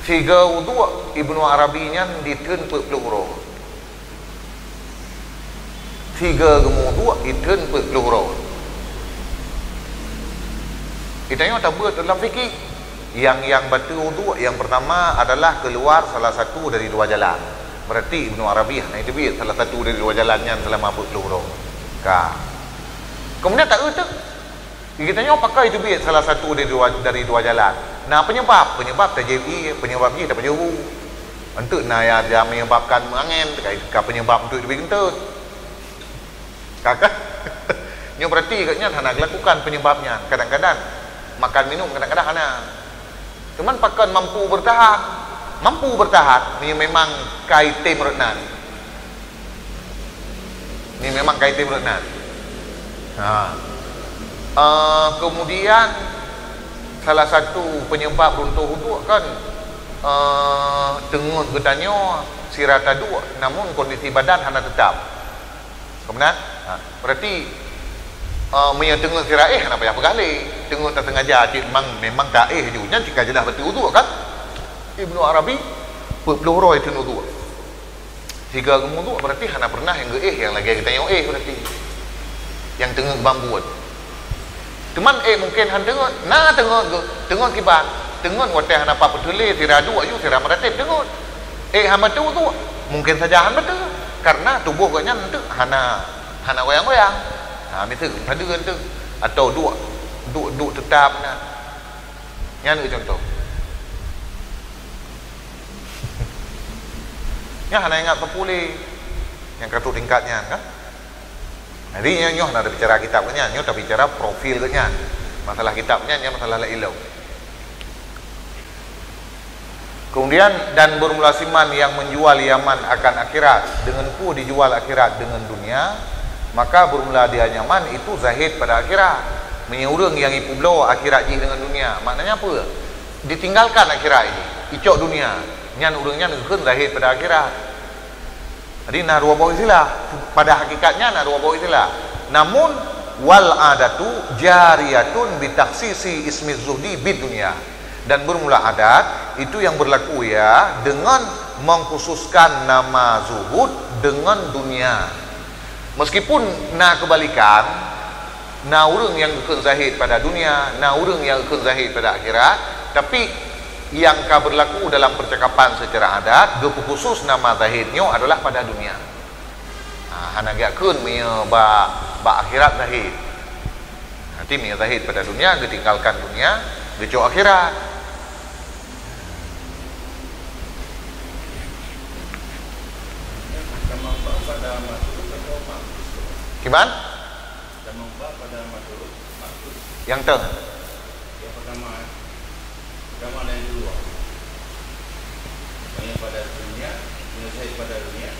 Sigoe wudhu Ibnu Arabi nyan diteun peuet ploh uroe. Sigoe geumeuwudhu diteun peuet ploh uroe. Geutanyoe tabeuet lam fikih. Yang, yang bateue uduk yang pertama adalah keluar salah satu dari dua jalan. Berarti Ibnu Arabi hana teubiet salah satu dari dua jalan nyan selama peuet ploh uroe. Ka. Kemudian tak euteuk. Geutanyoe pakon teubiet salah satu dari dua, dari dua jalan. Na penyebab, penyebab tajép ié, penyebab jih tapajoh bu. Enteuk na ya, ya menyebabkan meuangén, ka, ka penyebab untuk teubiet keuntut. Ka, ka. Nyoe berarti gobnyan hana geulakukan penyebab nyan. Kadang-kadang makan minum, kadang-kadang hana. Cuman pakon mampu bertahan? Mampu bertahan, ni memang ka item rot nan. Ni memang ka item rot nan. Ha. Eh, kemudian, salah satu penyebab runtuh uduk kan, eh, teungeut geutanyoe sira taduek, namun kondisi badan hana tetap. Ka meunan? Ha, berarti, eh, meunyoe teungeut sira éh, hana payah peugah lé. Teungeut tasengaja cit memang, memang ka éh ju. Nyan cit ka jeulaih bateue uduk kan? Ibnu Arabi, peuet ploh uroe item uduk. Siga geumuduk berarti hana pernah nyang geuéh nyang lagée geutanyoe éh berarti. Nyang teungeut ban buet. Cuman éh mungken han teungeut, na teungeut geuh, teungeut kiban, teungeut watée hana pat peuteulé, sira duek ju, sira meuratéb teungeut. Éh hana teungeut, mungken saja han beutôi, karena tuboh gobnyan teuk hana, hana goyang-goyang. Ha, miseue sadeue teuk, atau duek, duek, duek teutap na. Nyan keuh contoh. Nyan hana ingat sapeue lé nyang ka trok tingkat nyan, kan? Jadi, nyoe, nyoe hana tabicara kitab geuh nyan, nyoe tabicara profil geuh nyan. Masalah kitab nyan, nyan masalah laén lom. Kemudian, dan bermula siman yang menjual Yaman akan akhirat, dengan peue dijual akhirat dengan dunia, maka bermula dia nyaman itu zahid pada akhirat. Meunyoe ureuëng nyang ipeubloe akhirat jih dengan dunia, maknanya apa? Ditinggalkan akhirat jih, icok dunia, nyan ureuëng nyan geukheun zahid pada akhirat. Jadi, na dua boh istilah. Pada hakikatnya, na dua boh istilah. Namun, wal adatu jariyatun bi takhsisi ismi zuhdi bid dunya. Dan bermula adat, itu yang berlaku, ya, dengan mengkhususkan nama zuhud dengan dunia. Meskipun na kebalikan, na ureuëng nyang geukheun zahid pada dunia, na ureuëng nyang geukheun zahid pada akhirat, tapi nyang ka berlaku dalam percakapan secara adat, geupeukhusôs nama zahid nyoe adalah pada dunia. Ha, hana geukheun meunyoe bak, bak akhirat zahid. Nanti meunyoe zahid pada dunia, geutinggalkan dunia, geucok akhirat. Kiban? Tamong ba pada makhluk, makhluk. Nyang teuh. Yang pertama, pertama dan yang kedua. Yang pada dunia, menyelesaikan pada dunia.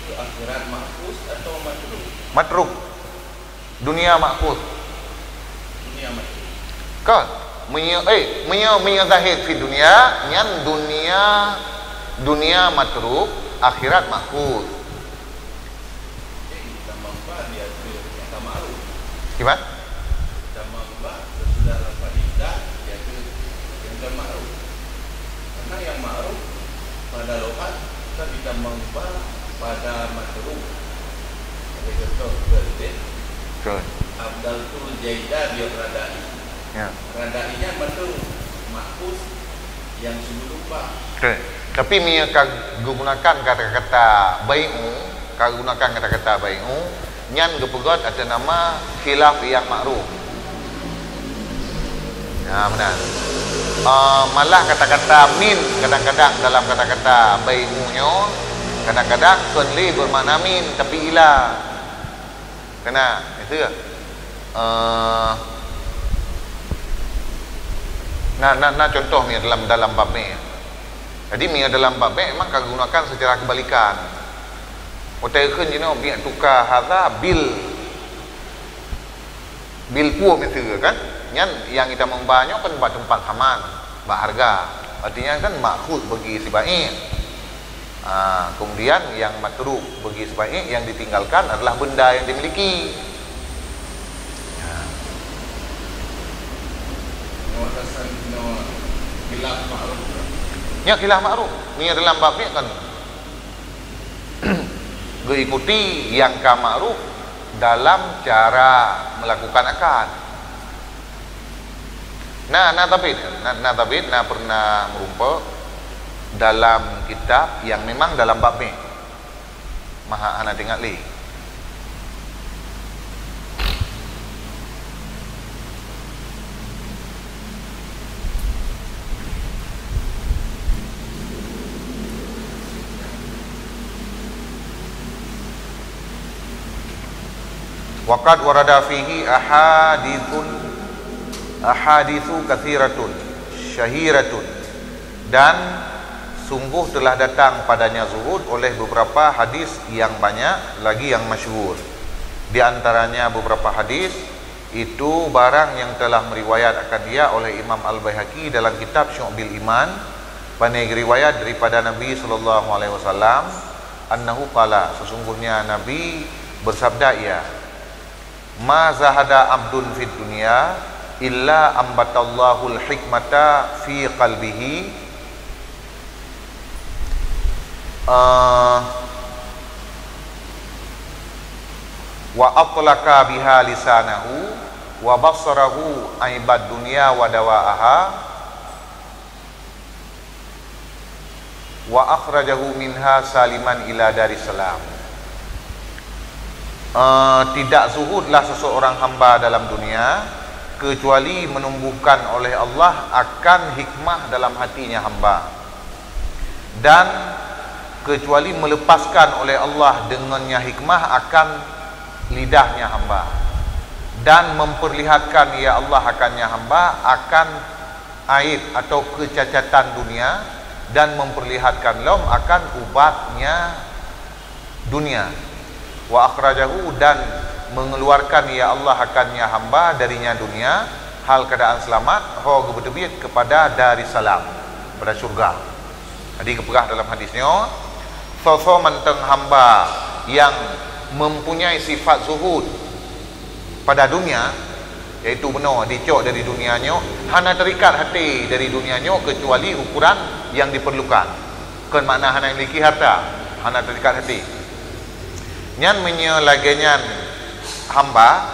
Itu akhirat mahfuz atau matruk? Matruk. Dunia mahfuz. Dunia matruk. Kan? Meunyoe, eh, meunyoe, meunyoe zahid fi dunia, nyan dunia, dunia matruk, akhirat mahfuz. Jadi, tamong ba dia tu yang tak makruf. Gimana? Tamong ba sesudah lafaz idah, dia tu yang tak makruf. Karena yang makruf pada lughat, tapi tamong ba pada matruk. Ada contoh juga, gitu. Betul. Afdaltul Jaidah dia beradai. Ya. Radainya matruk, mahfuz yang sebelum ba. Betul. Tapi meunyoe ka gunakan kata-kata bai'u, ka gunakan kata-kata bai'u, nyan geupeugét ateueh nama khilaf yang makruf. Ya, benar. Ah, malah kata-kata min kadang-kadang dalam kata-kata bai'u nyoe, kadang-kadang kon lé bermakna min, tapi ila. Kena, itu ya. Eh, na, na, na contoh ni dalam, dalam bab ni. Jadi, meunyoe dalam bab bek memang ka gunakan secara kebalikan. Utai kheun jinoe bi'tuka hadza bil, bil pue miseue kan? Nyan nyang ita meuba nyoe kan bak teumpat saman, bak harga. Artinya kan makhuz bagi si baik. Ah, kemudian yang matruk bagi si baik, yang ditinggalkan adalah benda yang dimiliki. Ya. Nyoe khilaf makruf. Nyoe khilaf makruf. Ni dalam bab fiqh kan geuikuti yang ka makruf dalam cara melakukan akad. Na, na tabit, na, na tabit, na pernah meurumpok dalam kitab nyang memang dalam bab mé. Maha hana teuingat lé. Wa qad warada fihi ahaditsun, ahaditsu katsiratun syahiratun, dan sungguh telah datang padanya zuhud oleh beberapa hadis yang banyak lagi yang masyhur. Di antaranya beberapa hadis, itu barang yang telah meriwayat akan dia oleh Imam Al-Baihaqi dalam kitab Syu'bil Iman, pane riwayat daripada Nabi sallallahu alaihi wasallam, annahu qala, sesungguhnya Nabi bersabda, ia, "Ma zahada abdun fid dunya illa ambatallahul hikmata fi qalbihi, eh, wa atlaqa biha lisanahu wa basarahu aibad dunya wa dawaaha." "Wa akhrajahu minha saliman ila daris salam." Eh, tidak zuhudlah seseorang hamba dalam dunia, kecuali menumbuhkan oleh Allah akan hikmah dalam hatinya hamba, dan kecuali melepaskan oleh Allah dengannya hikmah akan lidahnya hamba, dan memperlihatkan, ya Allah, akannya hamba akan aib atau kecacatan dunia, dan memperlihatkan lom akan ubatnya dunia. "Wa akhrajahu," dan mengeluarkan, ya Allah, akannya hamba darinya dunia, hal keadaan selamat, ho geubeuteubiet kepada Darussalam, pada syurga. Jadi geupeugah dalam hadis nyoe, soe-soe mantong hamba yang mempunyai sifat zuhud pada dunia, yaitu bunoe dicok dari dunia nyoe, hana terikat hati dari dunia nyoe kecuali ukuran yang diperlukan. Kon makna hana memiliki harta, hana terikat hati. Nyan meunyoe lagée nyan hamba,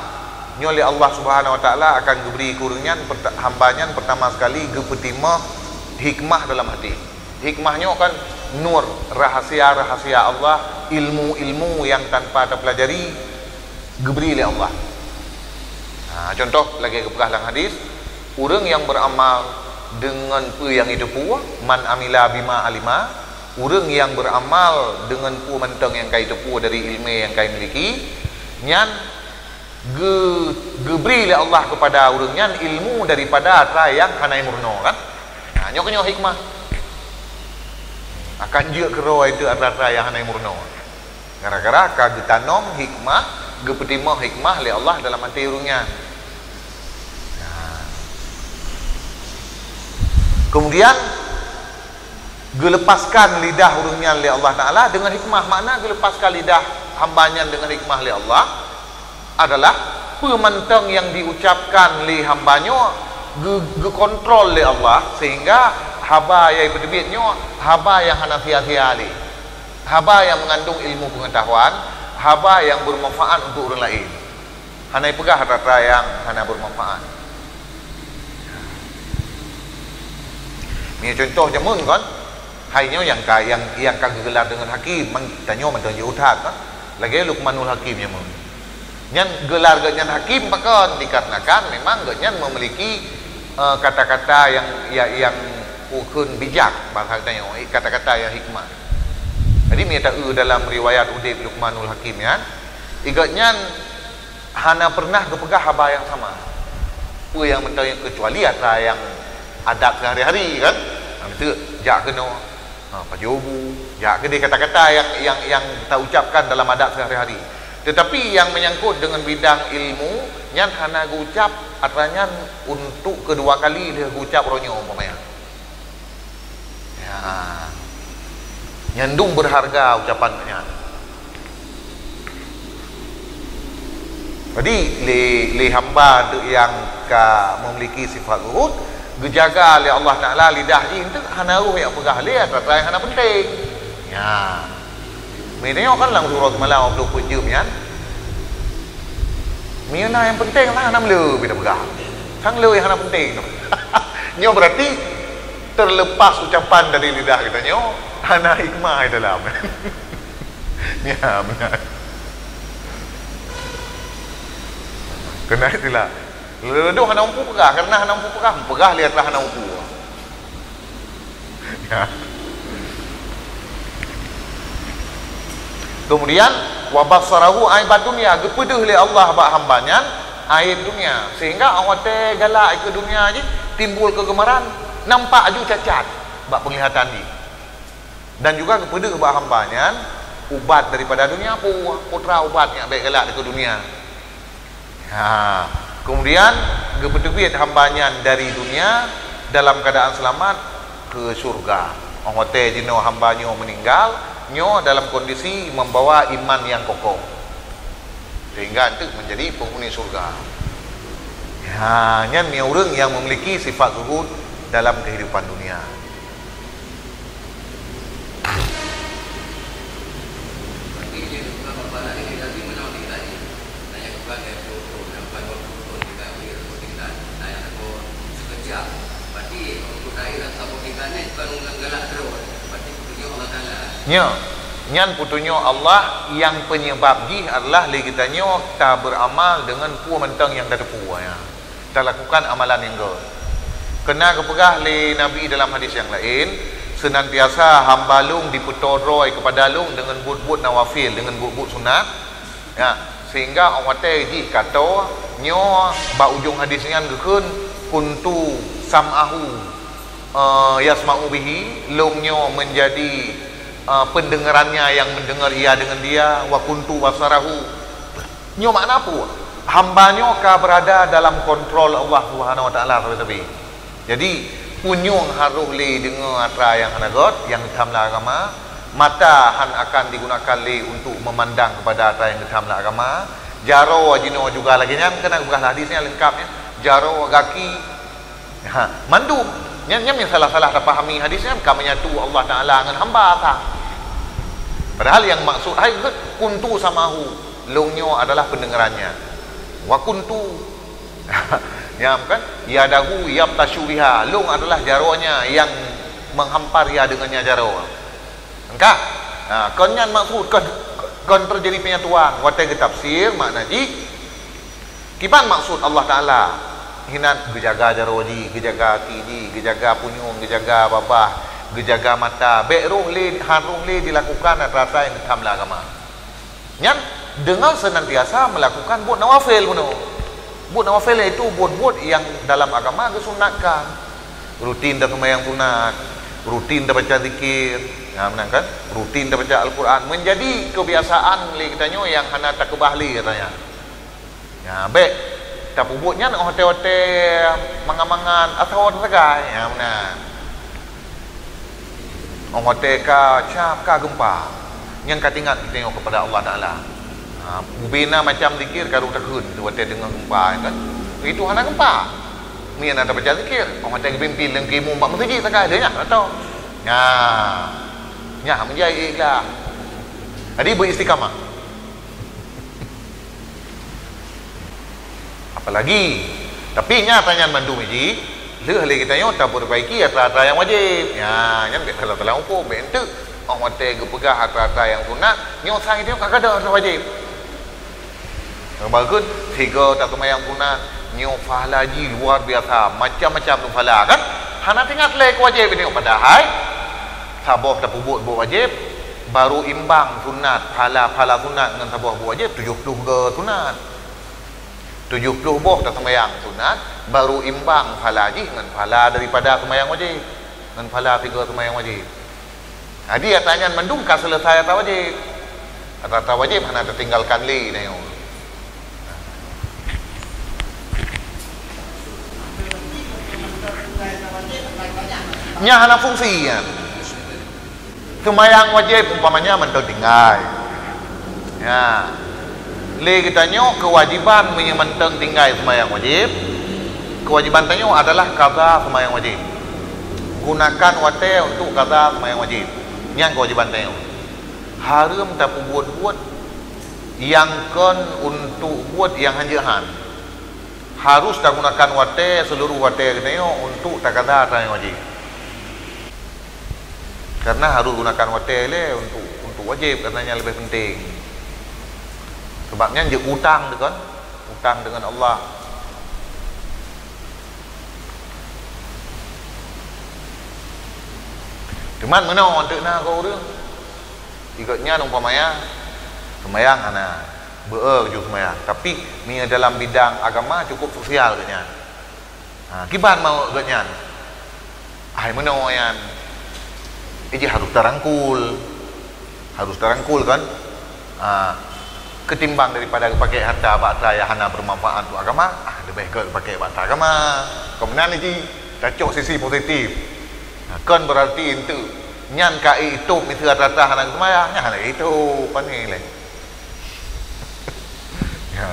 nyoe lé Allah Subhanahu Wa Taala akan geubri keu ureuëng nyan, perta-, hamba nyan pertama sekali geupeutimah hikmah dalam hati. Hikmah nyoe kan nur, rahasia-rahasia Allah, ilmu-ilmu yang tanpa tapelajari, geubri lé Allah. Ha, contoh lagée geupeugah lam hadis, ureuëng yang beramal dengan peue yang jiteupeue, "Man amila bima alima," ureuëng yang beramal dengan peue mantong yang ka jiteupeue dari ilmu yang ka jimiliki, nyan geu-, geubri lé Allah kepada ureuëng nyan ilmu daripada atra yang hana meurunoe, kan? Nah, nyoe keunyoe hikmah. Akan jeuet keudroe itu atra-atra yang hana meurunoe. Gara-gara ka geutanom hikmah, geupeutimah hikmah lé Allah dalam até ureuëng nyan. Nah. Kemudian, geulepaskan lidah ureuëng nyan lé Allah Taala dengan hikmah. Makna geulepaskan lidah hamba nyan dengan hikmah lé Allah adalah peue mantong nyang diucapkan lé hamba nyoe geu-, geukontrol lé Allah, sehingga haba nyang jipeuteubiet nyoe haba nyang hana sia-sia lé. Haba nyang mengandung ilmu pengetahuan, haba nyang bermanfaat untuk ureuëng laén. Hana jipeugah atra-atra nyang hana bermanfaat. Ni contoh jameun kan, hai nyoe nyang ka, nyang, nyang ka geugelar deungon hakim, man-, tanyoe mantong jiôh that kan. Lagée Luqmanul Hakim jameun. Nyan gelar geuh nyan hakim pakon, dikarenakan memang geuh nyan memiliki, eh, kata-kata nyang, ya, nyang ukheun bijak, bahasa tanyoe, kata-kata nyang hikmah. Jadi, meunyoe taeu dalam riwayat udeb Luqmanul Hakim nyan, i geuh nyan hana pernah geupeugah haba nyang sama. Peue nyang meuntang, kecuali atra nyang adat sehari-hari kan. Ha, beutôi, jak keunoe. Ha, pajoh bu, jak keudeh, kata-kata nyang, nyang, nyang taucapkan dalam adat sehari-hari. Tetapi nyang menyangkut dengan bidang ilmu, nyan hana geuucap atra nyan untuk kedua kali lheueh geuucap uroe nyoe umpamanya. Ya. Nyan dum berharga ucapan nyan. Jadi, lé, lé hamba tu nyang ka memiliki sifat zuhud, geujaga lé Allah Taala lidah jih tu hana roh nyang peugah lé atra-atra nyang hana penting. Ya. Meunyoe kan lam surah semalam waktu peujeuem nyan. Meunyoe na nyang penting lah, hana meuleueh bida peugah. Sang le nyang hana penting tu. Nyoe berarti terlepas ucapan dari lidah geutanyoe, hana hikmah di dalam. Ya, benar. Kena istilah. Leudoh hana mampu peugah, karena hana mampu peugah, peugah lé atra hana mampu. Ya. Kemudian, wa basarahu aibad dunya, geupeudeuh lé Allah bak hamba nyan aib dunia, sehingga 'oh watèe galak keu dunia jih timbul kegemaran, nampak aju cacat bak penglihatan jih. Dan juga geupeudeuh bak hamba nyan ubat daripada dunia, peue, peue teuma ubat nyang bèk galak keu dunia. Ha, kemudian geupeuteubiet hamba nyan dari dunia dalam keadaan selamat ke syurga. 'Oh watèe jinoe hamba nyoe meninggal, nyoe dalam kondisi membawa iman yang kokoh, sehingga enteuk menjadi penghuni syurga. Ha, nyan meunyoe ureueng yang memiliki sifat zuhud dalam kehidupan dunia. Nyoe, nyan peutunyok Allah nyang penyebab jih adalah lé geutanyoe taberamal deungon peue mantong nyang tateupeue, ya. Talakukan amalan nyang gèt. Keunan geupeugah lé Nabi dalam hadis nyang laén, "Seunantiasa hamba lôn dipeutoe droe keupada lôn deungon buet-buet nawafil, deungon buet-buet sunat." Ya, sehingga 'oh watèe jih ka toe, nyoe bak ujong hadis nyan geukheun, "Kuntu sam'ahu, eh, yasma'u bihi," lôn nyoe menjadi, eh, pendengarannya yang mendengar ia dengan dia, "wa kuntu basarahu." Nyoe makna peue? Hamba nyoe ka berada dalam kontrol Allah Subhanahu Wa Taala sabe-sabe. Jadi, punyueng harôh lé deungoe atra nyang hana gèt, nyang geutham lam agama, mata han akan digunakan lé untuk memandang kepada atra nyang geutham lam agama, jaroe jinoe juga lagèe nyan, keunan geupeugah hadis nyan leungkap nyan, jaroe, gaki, Ha, mandum. Nyan, nyan nyang salah-salah tapahami hadis nyan, ka menyatu Allah Taala ngon hamba sa. Padahal nyang maksud hai geuh, "Kuntu sam'ahu," lôn nyoe adalah pendengarannya. "Wa kuntu," ya kan? "Yadahu yabtashu biha," lôn adalah jaroe nya yang menghampar ia dengannya jaroe. Engka? Ha, kon nyan maksud, kon, kon terjadi penyatuan. Watèe geutafsir makna jih, kiban maksud Allah Taala hinan geujaga jaroe jih, geujaga aki jih, geujaga punyueng, geujaga babah, geujaga mata. Bèk roh lé, harôh lé dilakukan atra-atra nyang geutham lam agama. Nyan dengan senantiasa melakukan buet nawafil bunoe. Buet nawafil yaitu buet-buet nyang dalam agama geusunatkan. Rutin taseumayang sunat, rutin tabaca zikir, ha, meunan kan? Rutin tabaca Al-Quran. Menjadi kebiasaan lé geutanyoe nyang hana takeubah lé katanya. Nyan, bèk tapeubuet nyan 'oh watèe-watèe mangat-mangat atawa sagai. Nyan, meunan. 'Oh watèe ka cap, ka gempa, nyan ka teuingat geutanyoe keupada Allah Taala. Ha, ubé na macam zikir ka rôh takheun watèe deungoe gempa, kan? Itu hana gempa. Meunan na tabaca zikir, 'oh watèe geupimpin lé imum bak meuseujid sagai, lheuh nyan, atau? Nyan. Nyan, meujadi ikhlas. Jadi, beristiqamah. Apalagi, tapi nyan atra nyan mandum jih, lheuh lé geutanyoe tapeurbaiki atra-atra nyang wajéb. Nyan, nyan bèk salah-salah hukôm, bèk enteuk. 'Oh watèe geupeugah atra-atra nyang sunat, nyoe sang geutanyoe ka gadôh atra wajéb. Bagus, sigoe taseumayang sunat, nyoe pahala jih luar biasa, macam-macam tu pahala, kan? Hana teuingat lé keu wajéb nyoe, padahai saboh tapeubuet buet wajéb, barô imbang sunat, pahala-pahala sunat ngon saboh buet wajéb, tujoh ploh goe sunat. Tujoh ploh boh taseumayang sunat, barô imbang pahala jih ngon pahala daripada seumayang wajéb, ngon pahala sigoe seumayang wajéb. Jadi, atra nyan mandum ka seuleusai atra wajéb. Atra-atra wajéb hana tatinggalkan lé, nyoe. Nyan hana fungsi nyan. Seumayang wajéb umpamanya mantong tinggai. Ya. Lé geutanyoe keuwajéban meunyoe mantong tinggai seumayang wajéb, keuwajéban tanyoe adalah qadha seumayang wajéb. Gunakan watée untuk qadha seumayang wajéb. Nyan keuwajéban tanyoe. Hareuem tapeubuet-buet nyang kon untuk buet nyang hanjeuet han. Harus tagunakan watée, seluruh watée geutanyoe untuk takaza tanyoe wajéb. Karena harus gunakan watée lé untuk, untuk wajéb, karena nyan leubeh penting. Sebab nyan jeuet utang teuh kan, utang dengan Allah. Cuman meunoe anteuk na keu ureuëng. Ikot nyan umpamanya, seumayang hana, beu-e ju seumayang. Tapi, meunyoe dalam bidang agama cukup sosial geuh nyan. Ha, kiban mawöt geuh nyan. Hai meunoe nyan. Iji harus tarangkul. Harus tarangkul kan? Ha, ketimbang daripada geupaké harta bak atra nyang hana bermanfaat untuk agama, ah, leubeh gét geupaké bak atra agama. Kon meunan iji, tacok sisi positif. Ha, kon berarti enteuk nyan ka itôb miseue atra-atra hana geuseumayang, nyan hana itôb, pane lé. Ya.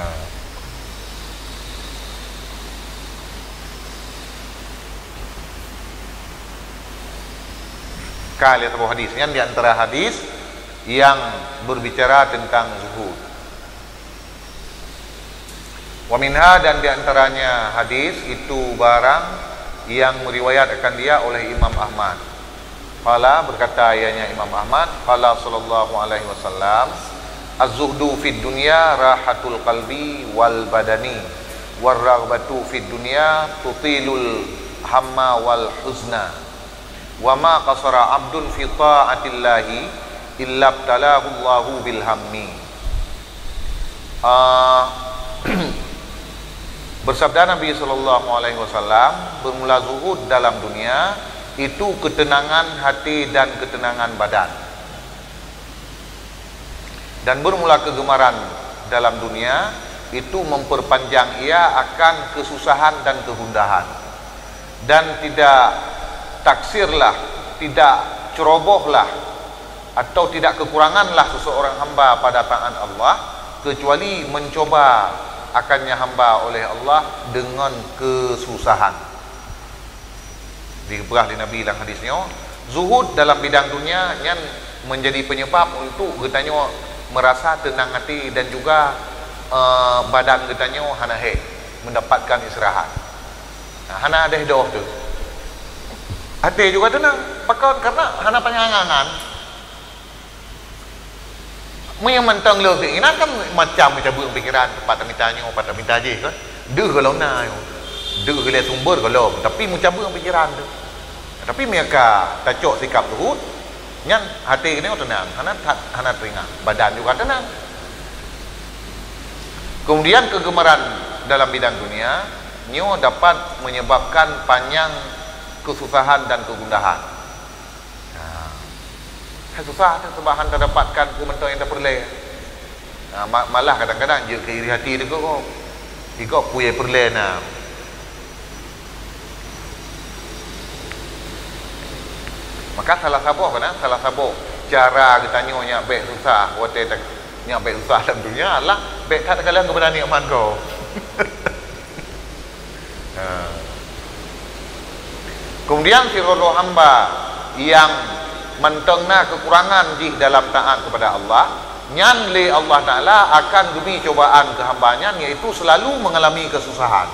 Ka lé saboh hadis. Nyan di antara hadis yang berbicara tentang zuhud. Wa minha, dan di antaranya hadis itu barang yang meriwayatkan dia oleh Imam Ahmad. Qala, berkata ianya Imam Ahmad, qala sallallahu alaihi wasallam, "Az-zuhdu fid dunya rahatul qalbi wal badani, war raghbatu fid dunya tutilul hamma wal huzna, wa ma qasara abdun fi ta'atillahi illa ibtalahu Allahu bil hammi." Ah, bersabda Nabi sallallahu alaihi wasallam, bermula zuhud dalam dunia itu ketenangan hati dan ketenangan badan. Dan bermula kegemaran dalam dunia itu memperpanjang ia akan kesusahan dan kegundahan. Dan tidak taksirlah, tidak cerobohlah, atau tidak kekuranganlah seseorang hamba pada taat Allah, kecuali mencoba akannya hamba oleh Allah dengan kesusahan. Dipeugah lé Nabi lam hadis nyoe, zuhud dalam bidang dunia nyan menjadi penyebab untuk geutanyoe merasa tenang hati dan juga, eh, badan geutanyoe hana hék mendapatkan istirahat. Nah, hana deh doh tu. Até juga tenang. Pakon? Karena hana panyang angan. Meunyoe mantong le keinginan kan macam meucabeueng pikiran, pat tamita nyoe, pat tamita jih kan. Deuh gohlom na nyoe. Deuh lé sumber gohlom, tapi meucabeueng pikiran tu. Tapi meunyoe ka tacok sikap luhut, nyan até keunoe tenang, hana that, hana teuingat, badan juga tenang. Kemudian kegemaran dalam bidang dunia nyoe dapat menyebabkan panjang kesusahan dan kegundahan. Nah, susah tu sebab hana dapatkan peue mantong nyang tapeureulée. Nah, ma-, malah kadang-kadang jeuet keu iri hati teugok. Teugok peue nyang peureulée na. Maka salah saboh kan, salah saboh cara geutanyoe nyak bék susah, watée ta-, nyak bék susah lam dunia adalah bék that takalon keupada nikmat gob. Ha. Kemudian sidroe-droe hamba nyang mantong na kekurangan jih dalam taat kepada Allah, nyan lé Allah Taala akan geubri cobaan keu hamba nyan, yaitu selalu mengalami kesusahan.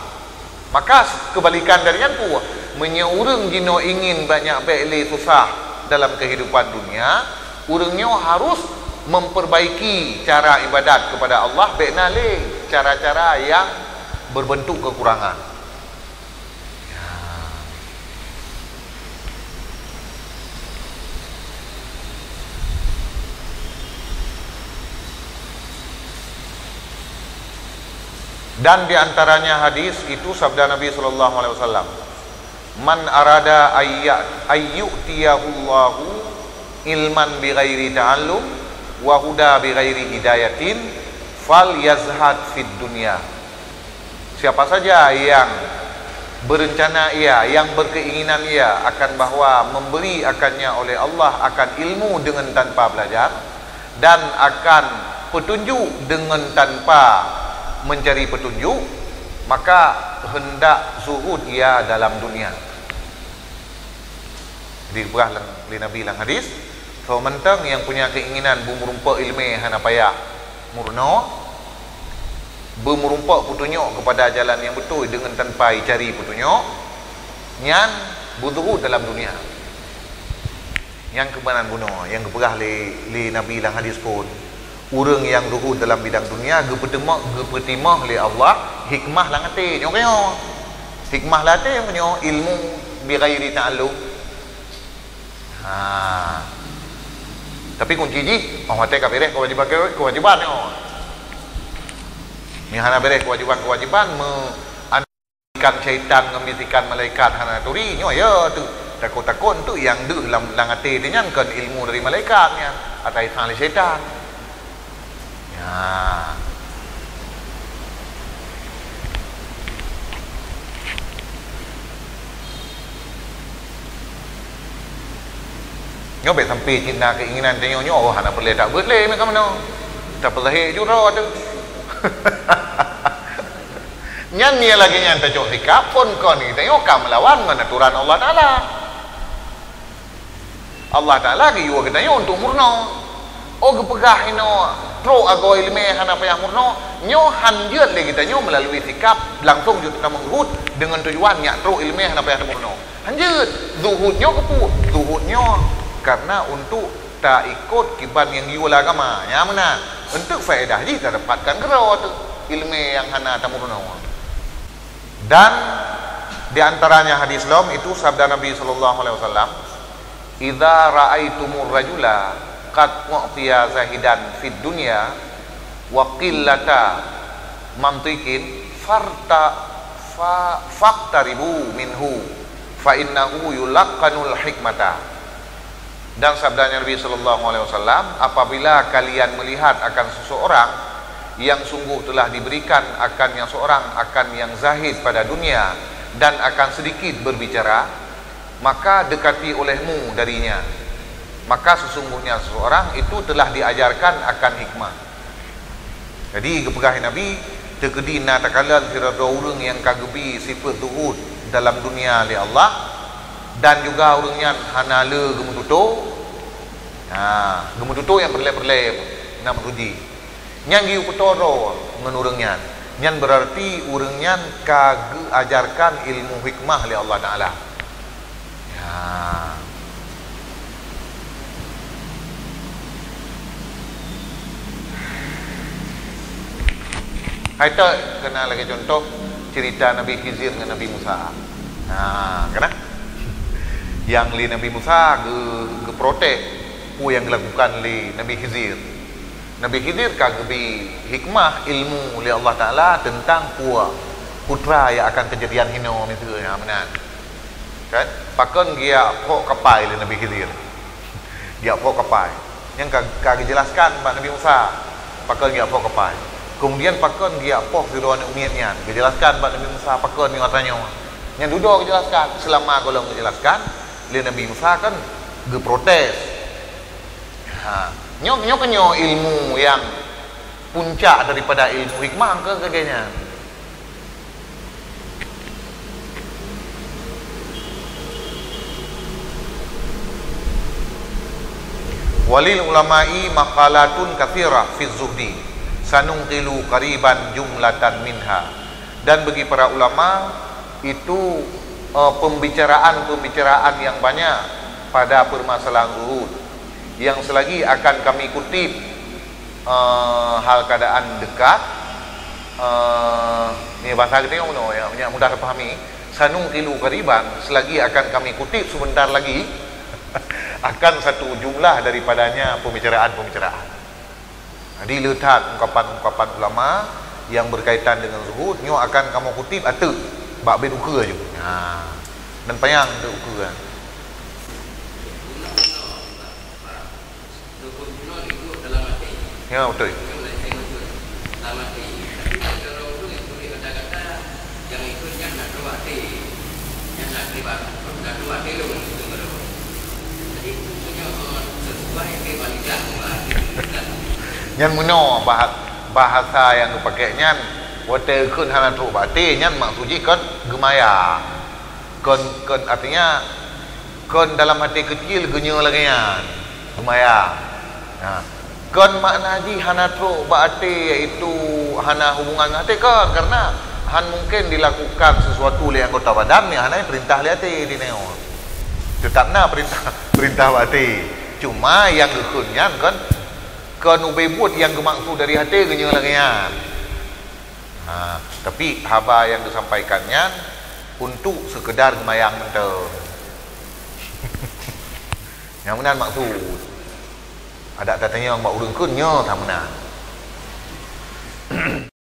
Maka kebalikan dari nyan peue? Meunyoe ureuëng jinoe ingin banyak bék lé susah dalam kehidupan dunia, ureuëng nyoe harus memperbaiki cara ibadat kepada Allah, bék na lé cara-cara yang berbentuk kekurangan. Ya. Dan di antaranya hadis itu sabda Nabi sallallahu alaihi wasallam, "Man arada ayya-, ayyu'tiyahullahu ilman bighairi ta'allum wa huda bighairi hidayatin, fal yazhad fid dunya." Siapa saja yang berencana ia, yang berkeinginan ia akan bahwa memberi akannya oleh Allah akan ilmu dengan tanpa belajar, dan akan petunjuk dengan tanpa mencari petunjuk, maka hendak zuhud ia dalam dunia. Jadi, dipeugah lé Nabi lam hadis, soe mantong nyang punya keinginan beumeurumpok ileumé hana payah meurunoe, Beumeurumpok peutunyok keupada jalan nyang beutôi deungon tanpa icari peutunyok, nyan beuzuhud dalam dunia. Nyang keubanan bunoe nyang geupeugah lé, lé Nabi lam hadis phon, ureuëng nyang zuhud dalam bidang dunia geupeuteumok, geupeutimah lé Allah hikmah lam até. Nyoe keuh nyoe. Hikmah lam até nyoe keuh nyoe, ilmu bi ghairi ta'allum. Ha. Tapi kunci jih, oh, watée ka beres kewajiban, kewajiban nyoe. Nyang hana beres kewajiban-kewajiban me- Bisikan syaitan ngon bisikan malaikat hana turi, nyoe ya tu. Takot-takot tu nyang deuh lam, lam até teuh nyan kon ilmu dari malaikat nyan, atawa sang lé syaitan. Ya. Nyoe bék sampai cit na keinginan tanyoe nyoe, oh, hana peureulée tabeuet lé meuka meunoe. Tapeulahé jura tu. Nyan meunyo lagée nyan tacok sikap, phon kon geutanyoe ka meulawan ngon atoran Allah Taala. Allah Taala geuyue geutanyoe untuk meurunoe. Oh, geupeugah inoe trok agoe ileumé hana payah meurunoe, nyoe han jeuet lé geutanyoe meulalu sikap langsong jeuet tameuhut deungon tujuan nyak trok ileumé hana payah tameurunoe. Han jeuet. Zuhud nyoe keupeue? Zuhud nyoe karena untuk taikot kiban nyang geuyue lé agama. Nyan meunan. Untuk faedah jih tadapatkan keudroe teuh ileumé nyang hana tameurunoe. Dan di antaranya hadis lom itu sabda Nabi sallallahu alaihi wasallam, "Idza ra'aitumur rajula qad u'tiya zahidan fid dunya wa qillata mantiqin farta-, fa-, faqtaribu minhu fa innahu yulaqqanul hikmata." Dan sabdanya Nabi sallallahu alaihi wasallam, "Apabila kalian melihat akan seseorang yang sungguh telah diberikan akan yang seorang akan yang zahid pada dunia dan akan sedikit berbicara, maka dekati olehmu darinya. Maka sesungguhnya seseorang itu telah diajarkan akan hikmah." Jadi, geupeugah Nabi, teukeudi na takalon sidroe ureuëng nyang ka geubi sifeuet zuhud dalam dunia lé Allah, dan juga ureuëng nyan hana le geumeututoe, ha, geumeututoe nyang peureulée-peureulée na meutuji. Nyang geuyue peutoe droe ngon ureuëng nyan, nyan beurarti ureuëng nyan ka geuajarkan ilmu hikmah lé Allah Taala. Ya. Hai tak kena lagi contoh cerita Nabi Khidir dengan Nabi Musa. Ha, kena? Yang lé Nabi Musa ge-, geuprotes peue nyang geulakukan lé Nabi Khidir. Nabi Khidir ka geubi hikmah ilmu lé Allah Taala teuntang peue putra nyang akan keujadian hinoe miseue nyan meunan. Kan? Pakon geujak phok kapai lé Nabi Khidir. Geujak phok kapai. Nyang ka, ka geujelaskan bak Nabi Musa pakon geujak phok kapai. Kemudian pakon geujak poh sidroe aneuk miet nyan. Geujelaskan bak Nabi Musa pakon nyoe atra nyoe. Nyan dudoe geujelaskan. Seulama gohlom geujelaskan lé Nabi Musa kan geuprotes. Ha, nyoe, nyoe keuh nyoe ilmu nyang puncak daripada ilmu hikmah keu lagée nyan. Walil ulama'i maqalatun katsirah fi zuhdi, sanunqilu qariban jumlatan minha. Dan bagi para ulama itu, eh, pembicaraan-pembicaraan yang banyak pada permasalahan zuhud. Yang selagi akan kami kutip, eh, hal keadaan dekat, eh, ni bahasa geutanyoe nyoe, nyang, nyang mudah dipahami, sanunqilu qariban, selagi akan kami kutip sebentar lagi, akan satu jumlah daripadanya pembicaraan-pembicaraan. Jadi, le that ungkapan-ungkapan ulama yang berkaitan dengan zuhud, nyoe akan kamoe kutip ateueh bak bét ukeue aju. Ha. Dan panyang bét ukeue. Ya, betul. Nyan meunoe bah-, bahasa nyang geupakék nyan, watée kheun hana trok bak até, nyan maksud jih kon geumaya. Kon, kon, artinya, kon dalam até keucil geunyoe lagée nyan, geumaya. Nah, kon makna jih hana trok bak até, yaitu hana hubungan ngon até, kon, karena han mungkin dilakukan sesuatu lé anggota badan nyang hana perintah lé até di nyoe. Tetap na perintah, perintah até. Cuma nyang geukheun nyan kon, kon ubé buet nyang geumaksud dari até geunyoe lagée nyan. Ha, tapi haba nyang geusampaikan nyan untuk sekedar geumayang mantong. Nyang meunan maksud. Adak tatanyong bak ureuëng kheun nyoe ka meunan.